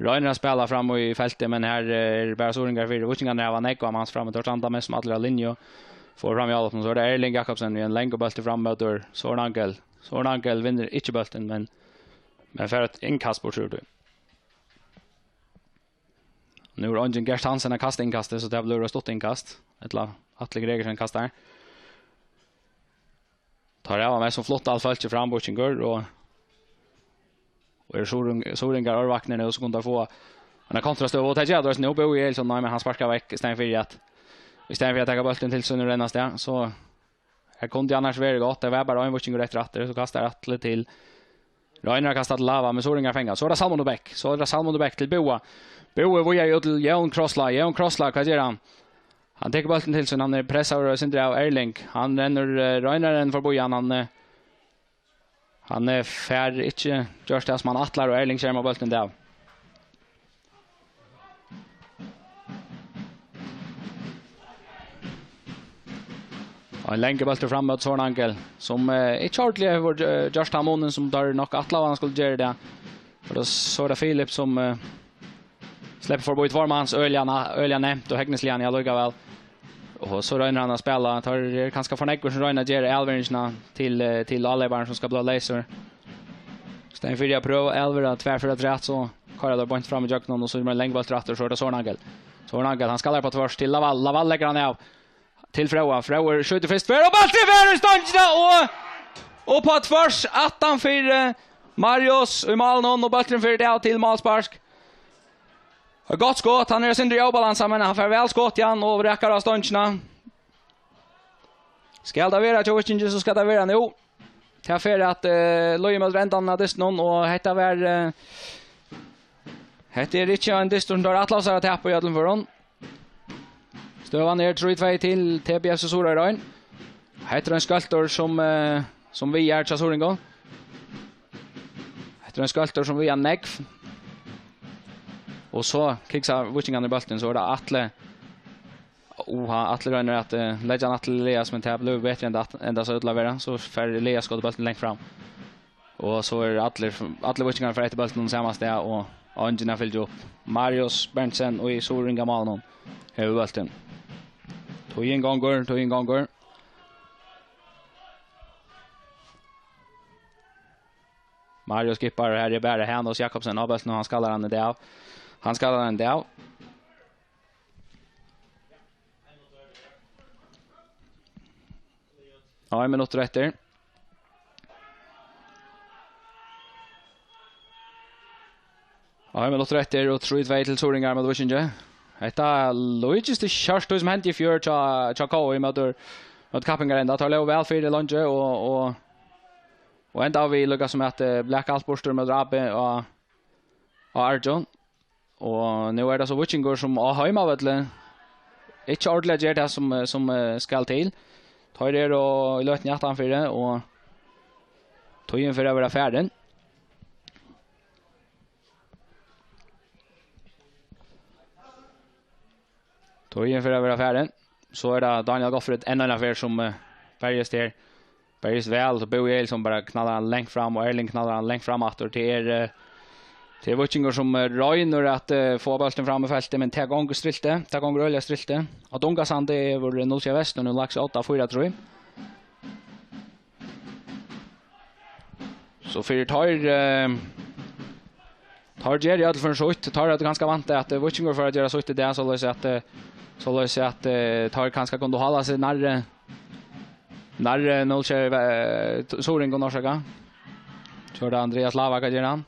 roynir at spæla fram í feltið, men her, eh, er bara suðuroyingar fyri. Víkingarnir hava nógvan mann frammi, teir standa mest sum allir á linju. Fáa fram í álopinum, so er tað Erling Jakobsen við ein langan bólti fram móti Søren Angel. Søren Angel vinnur ikki bóltin, men, men fær eitt innkast burtur úr tí. Nú er eingin Gert Hansen at kasta innkastið, so tað blívur eitt stutt innkast. Ella Atli Gregersen kastar. Teir hava mest sum flutt alt fólkið fram, Víkingur, og, og eru suðuroying-, suðuroyingar ørvaknir nú, so kunnu teir fáa eina kontrastøðu, og tað gera teir eisini nú. Búi Egilson, nei, men hann sparkar vekk í staðin fyri at, í staðin fyri at taka bóltin til sín og renna avstað, so her kundi annars verið gott. Tað var bara ein víkingur eftir aftur, so kastar Atli til, roynir at kasta til Lava, men suðuroyingar fanga. So er tað Salmon Bech, so er tað Salmon Bech til Búa. Búi víðari út til Jón Krossla. Jón Krossla, hvat ger hann? Hann tekur bóltin til sín, hann er pressaður og sindri av Erling. Hann rennur, eh, roynir at renna forbi hann, hann, eh, hann, eh, fær ikki gjørt tað sum hann ætlar, og Erling skermar bóltin av. Og ein langur bóltur fram móti Søren Angel, sum, eh, ikki ordiliga hevur, eh, gjørt tann munin sum teir nokk ætlaðu hann skuldi gera í dag. Og so er tað Filip sum, eh, sleppur forbi tveir manns, øgiliga na-, øgiliga nemt og hegnisliga allíkavæl. Og so roynir hann at spæla. Teir eru kanska for nógvir sum royna at gera avlveringina til, eh, til áleyparan sum skal blíva leysur. Í staðin fyri at prøva at avlvera tvær fyri afturat, so koyra teir beint fram ígjøgnum, og so er ein langur bóltur aftur, so er tað Søren Angel. Søren Angel, hann skallar upp á tvørs til Laval. Laval leggur hann av til Fróða. Fróði skjýtur fyrst ferð, og bólturin fer í stongina, og, og upp á tvørs, aftan fyri Marius í málinum, og bólturin fer av til málspark. Eitt gott skot, hann er eitt sindur í óbalansa, men hann fær væl skot í hann og rakar á stongina. Skal tað vera hjá Víkingi, so skal tað vera nú. Tað fer at, eh, líða móti endanum á dystinum, og hetta var, eh, hetta er ikki ein dystur sum teir ætlaðu sær at tapa í øllum førum. Støðan er trý tvey til T B F C Suðuroyar. Hetta er ein skøltur sum, eh, sum vigar hjá suðuroyingum. Hetta er ein skøltur sum vigar nógv. Og so kiksa víkingarnir bóltin, so er tað Atli. Oha, Atli roynir at, eh, leggja hann aftur til Elias, men tað blívur betri enn tað, enn tað sá út til at vera. So fær Elias skotið bóltin langt fram. Og so er allir, allir víkingarnir fara eftir bóltinum sama stað, og eingin at fylgja upp. Marius Berntsen í suðuroyingamálinum hevur bóltin. Tíðin gongur, tíðin gongur. Marius skippar, her er bara Hanus Jakobsen á bóltinum, og hann skallar hann av. Hann skallar hann av. Ein minuttur eftir. Ein minuttur eftir og trý tvey til suðuroyingar móti Víkingi. Hetta líkist ikki skjótt tí sum hendi í fjør hjá, hjá K O móti, móti Kappingarenda. Teir lógu væl fyri leingi og, og, og endaðu við líka sum at, eh, blaka alt burtur móti A B á, á Argjum. Og nú er tað so Víkingur sum á heimavølli ikki ordiliga ger tað sum, eh, sum, eh, skal til. Teir eru í løtuni aftanfyri, og tíðin fer at vera farin. Tíðin fer at vera farin. So er tað Daniel Gottfried enn eina ferð sum, eh, berjist her. Berjist væl, so Búi Egilson bara knallar hann langt fram, og Erling knallar hann langt fram aftur. Tað er, eh, tað er Víkingur sum, eh, roynir at, eh, fáa bóltin fram í feltið, men tað gongur striltið. Tað gongur øgiliga striltið. Á Dungasandi hevur null sjey Vestur nú lagt seg á fýra trý. So fyri teir, eh, teir gera í øllum førum sítt. Teir høvdu kanska væntað at, eh, Víkingur fór at gera sítt í dag, soleiðis at, eh, soleiðis at, eh, teir kanska kundu halda seg nærri, Nærri null sjey, eh, Suðuroyingur orsaka. So er tað Andrias Lavak, hvat ger hann?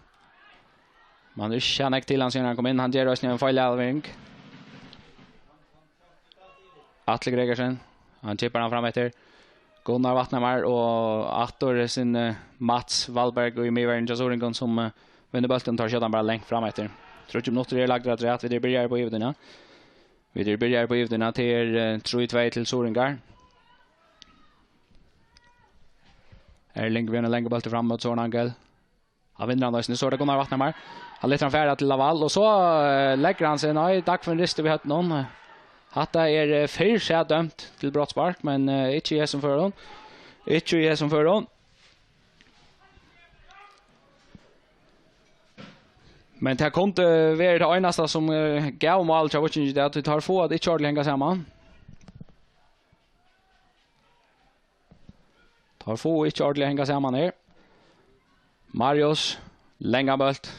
Man er ikki hann til hann, síðan hann kom inn. Hann ger eisini ein feilavgerðing. Atli Gregersen. Hann kippar hann fram eftir. Gunnar Vatnamar og aftur er sinn, eh, Mats Valberg í miðverðini hjá Suðuroyingum sum, eh, vinnur bóltin og tar skjótan bara langt fram eftir. Tríggjar minuttir eru lagdir afturat. Vit eru byrjaðir upp á yvirtíðina. Vit eru byrjaðir upp á yvirtíðina. Tað er, eh, trý tvey til Suðuroyingar. Erling við ein langan bóltin fram móti Søren Angel. Hann vinnur hann eisini, so er tað Gunnar Vatnamar. Hann letur hann fara til Laval, og so, eh, leggur hann seg, nei, Dagfinn ristir við høvdinum. Hatta er, eh, fyrr sæð dømt til brotsspark, men, eh, ikki í hesum førum. Ikki í hesum førum. Men tað kundi verið tað einasta sum, eh, gav mál hjá Víkingi, tað er at teir fáa tað ikki ordiliga hanga saman. Teir fáa ikki ordiliga hanga saman her. Marius, langan bólt.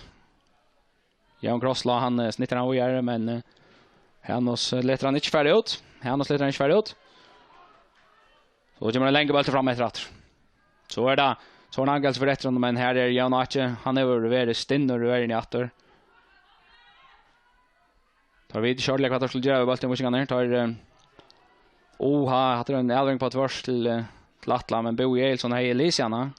Jón Krosslá, hann, eh, snittar hann víðari, men, eh, Hanus, eh, letur hann ikki fara út. Hanus letur hann ikki fara út. So kemur ein langur bóltur fram eftir aftur. So er tað, so er hann Angels fyri eftir honum, men her er Jón Áki. Hann hevur verið stinnur í verðini aftur. Teir vita ikki ordiliga hvat teir skulu gera við bóltin, víkingarnir. Teir, eh, oha, hatta er ein avring á tvørs til, eh, til Atla, men Búi Egilson hevði lisið hana.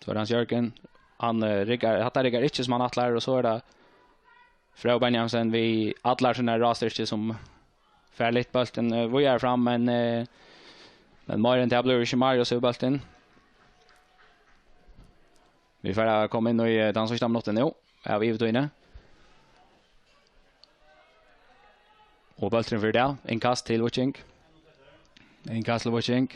So er Hans Jørgen. Hann, eh, riggar, hatta riggar ikki sum hann ætlar, og so er tað Fróði Benjamsen við allar sínar rástyrki sum fær litt bóltin, eh, víðari fram, men, eh, men meira enn tað blívur ikki. Marius hevur bóltin. Vit fara at koma inn í, eh, tann síðsta minuttin nú av yvirtíðini. Og bólturin fer í dag. Innkast til Víking. Innkast til Víking.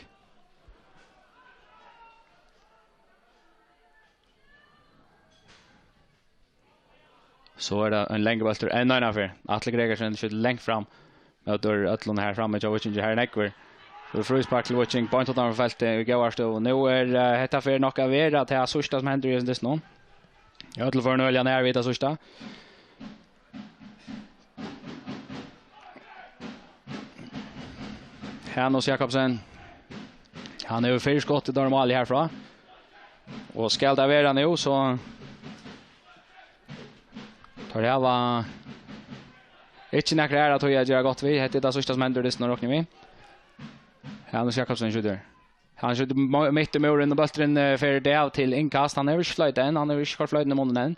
So er tað ein langur bóltur enn einaferð. Atli Gregersen skjýtur langt fram. Møtir øllum her frammi hjá Víkingi. Her er nógvir. So er fríspark til Víking. Beint uttan fyri feltið í góðari støðu. Nú er, eh, hetta fer nokk at vera tað síðsta sum hendir í hesum dystinum. Í øllum førum øgiliga nær við tað síðsta. Hanus Jakobsen. Hann hevur fyrr skotið dørt málið herfrá. Og skal tað vera nú, so teir hava ikki nakra aðra tíð at gera gott við. Hetta er tað síðsta sum hendir í dystinum, rokni vit. Hanus Jakobsen skjýtur. Hann skjýtur mo-, mitt í múrin og bólturin, eh, fer av til innkast. Hann hevur ikki floytað enn, hann hevur ikki koyrt floytuna í munnin enn.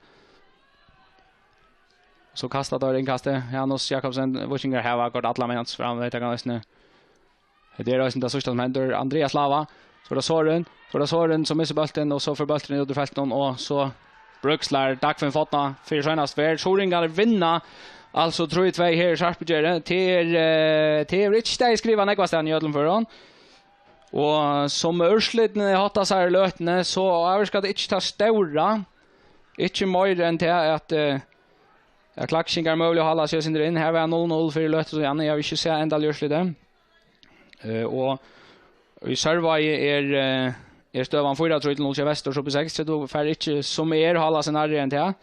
So kastar teir innkastið. Hanus Jakobsen, Víkingar hava koyrt allar menn fram, veit eg eisini. Hetta er eisini tað síðsta sum hendir. Andrias Lava. So er tað Søren. So er tað Søren sum missir bóltin, og so fer bólturin út úr feltinum, og so bríkslar Dagfinn Forna fyri seinast ferð. Suðuroyingar vinna altso trý tvey her í Sarpugerði. Tað er, eh, tað hevur ikki staðið skrivað nógvastaðni í øllum førum. Og sum úrslitini hátta sær í løtuni, so ávirkar tað ikki tað stóra. Ikki meira enn tað at, eh, at Klaksvíkingar møguliga halda seg eitt sindur inn. Her var null null fyri løtu síðan. Eg havi ikki sæð endaliga úrslitið. Eh, og í Sørvági er, eh, er støðan fýra trý til null sjey Vestur, so upp í seks, so tú fær ikki, sum er, halda seg nærri enn tað.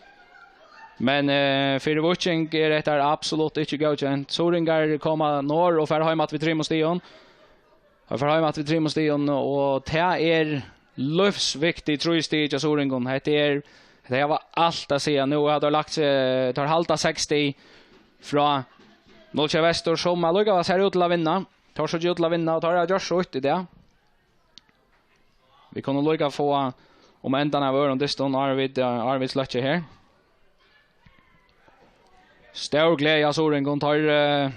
Men, eh, fyri Víking er hetta absolutt ikki góðkent. Suðuroyingar koma norður og fara heim aftur við trimum stigum. Teir fara heim aftur við trimum stigum, og tað er lívsviktig trý stig hjá Suðuroyingum. Hetta er, tey hava alt at siga. Nú hava teir lagt seg, teir halda seks stig frá null sjey Vestur, sum allíkavæl sær út til at vinna. Teir síggja út til at vinna, og teir hava gjørt so í dag. Vit kunnu líka fáa um endan av øðrum dystin, áðrenn vit, eh, áðrenn vit sløkkja her. Stór gleði á Suðuroyingum, teir, eh,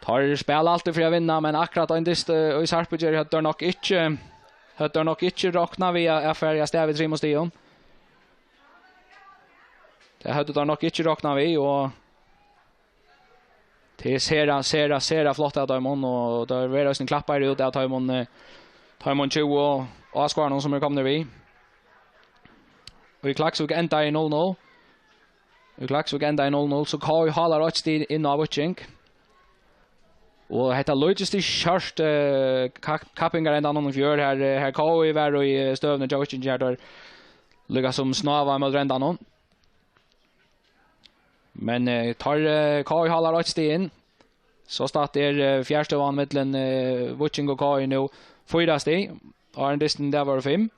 teir spæla altíð fyri at vinna, men akkurát ein dyst, eh, í Sarpugerði høvdu teir nokk ikki, høvdu teir nokk ikki roknað við at, at fara avstað við trimum stigum. Tað høvdu teir nokk ikki roknað við, og tað er sera, sera, sera flott av teimum, og tað verður eisini klappað út av teimum, eh, teimum tjúgu áskoðarunum sum eru komnir við. Og í Klaksvík enda í null null. Í Klaksvík enda í null null, so K I hálar eitt stig inn á Víking. Og hetta líkist í skjórt, eh, kap-, kappingarendanum í fjør, her, eh, her K I var í, eh, støðuni hjá Víkingi, her teir líka sum snáva móti endanum. Men, eh, teir, eh, K I hálar eitt stig inn. So statt er, eh, fjarstøðan millum, eh, Víking og K I nú fýra stig, og ein dystin, tað vóru fimm.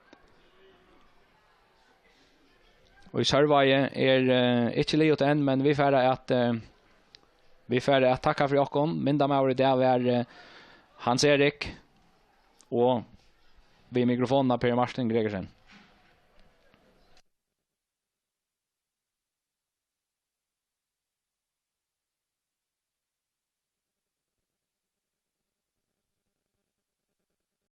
Og í Sørvági er, eh, ikki liðugt enn, men vit fara at, eh, vit fara at takka fyri okkum. Myndamaður í dag var, eh, Hans Erik, og við mikrofonina Per Martin Gregersen.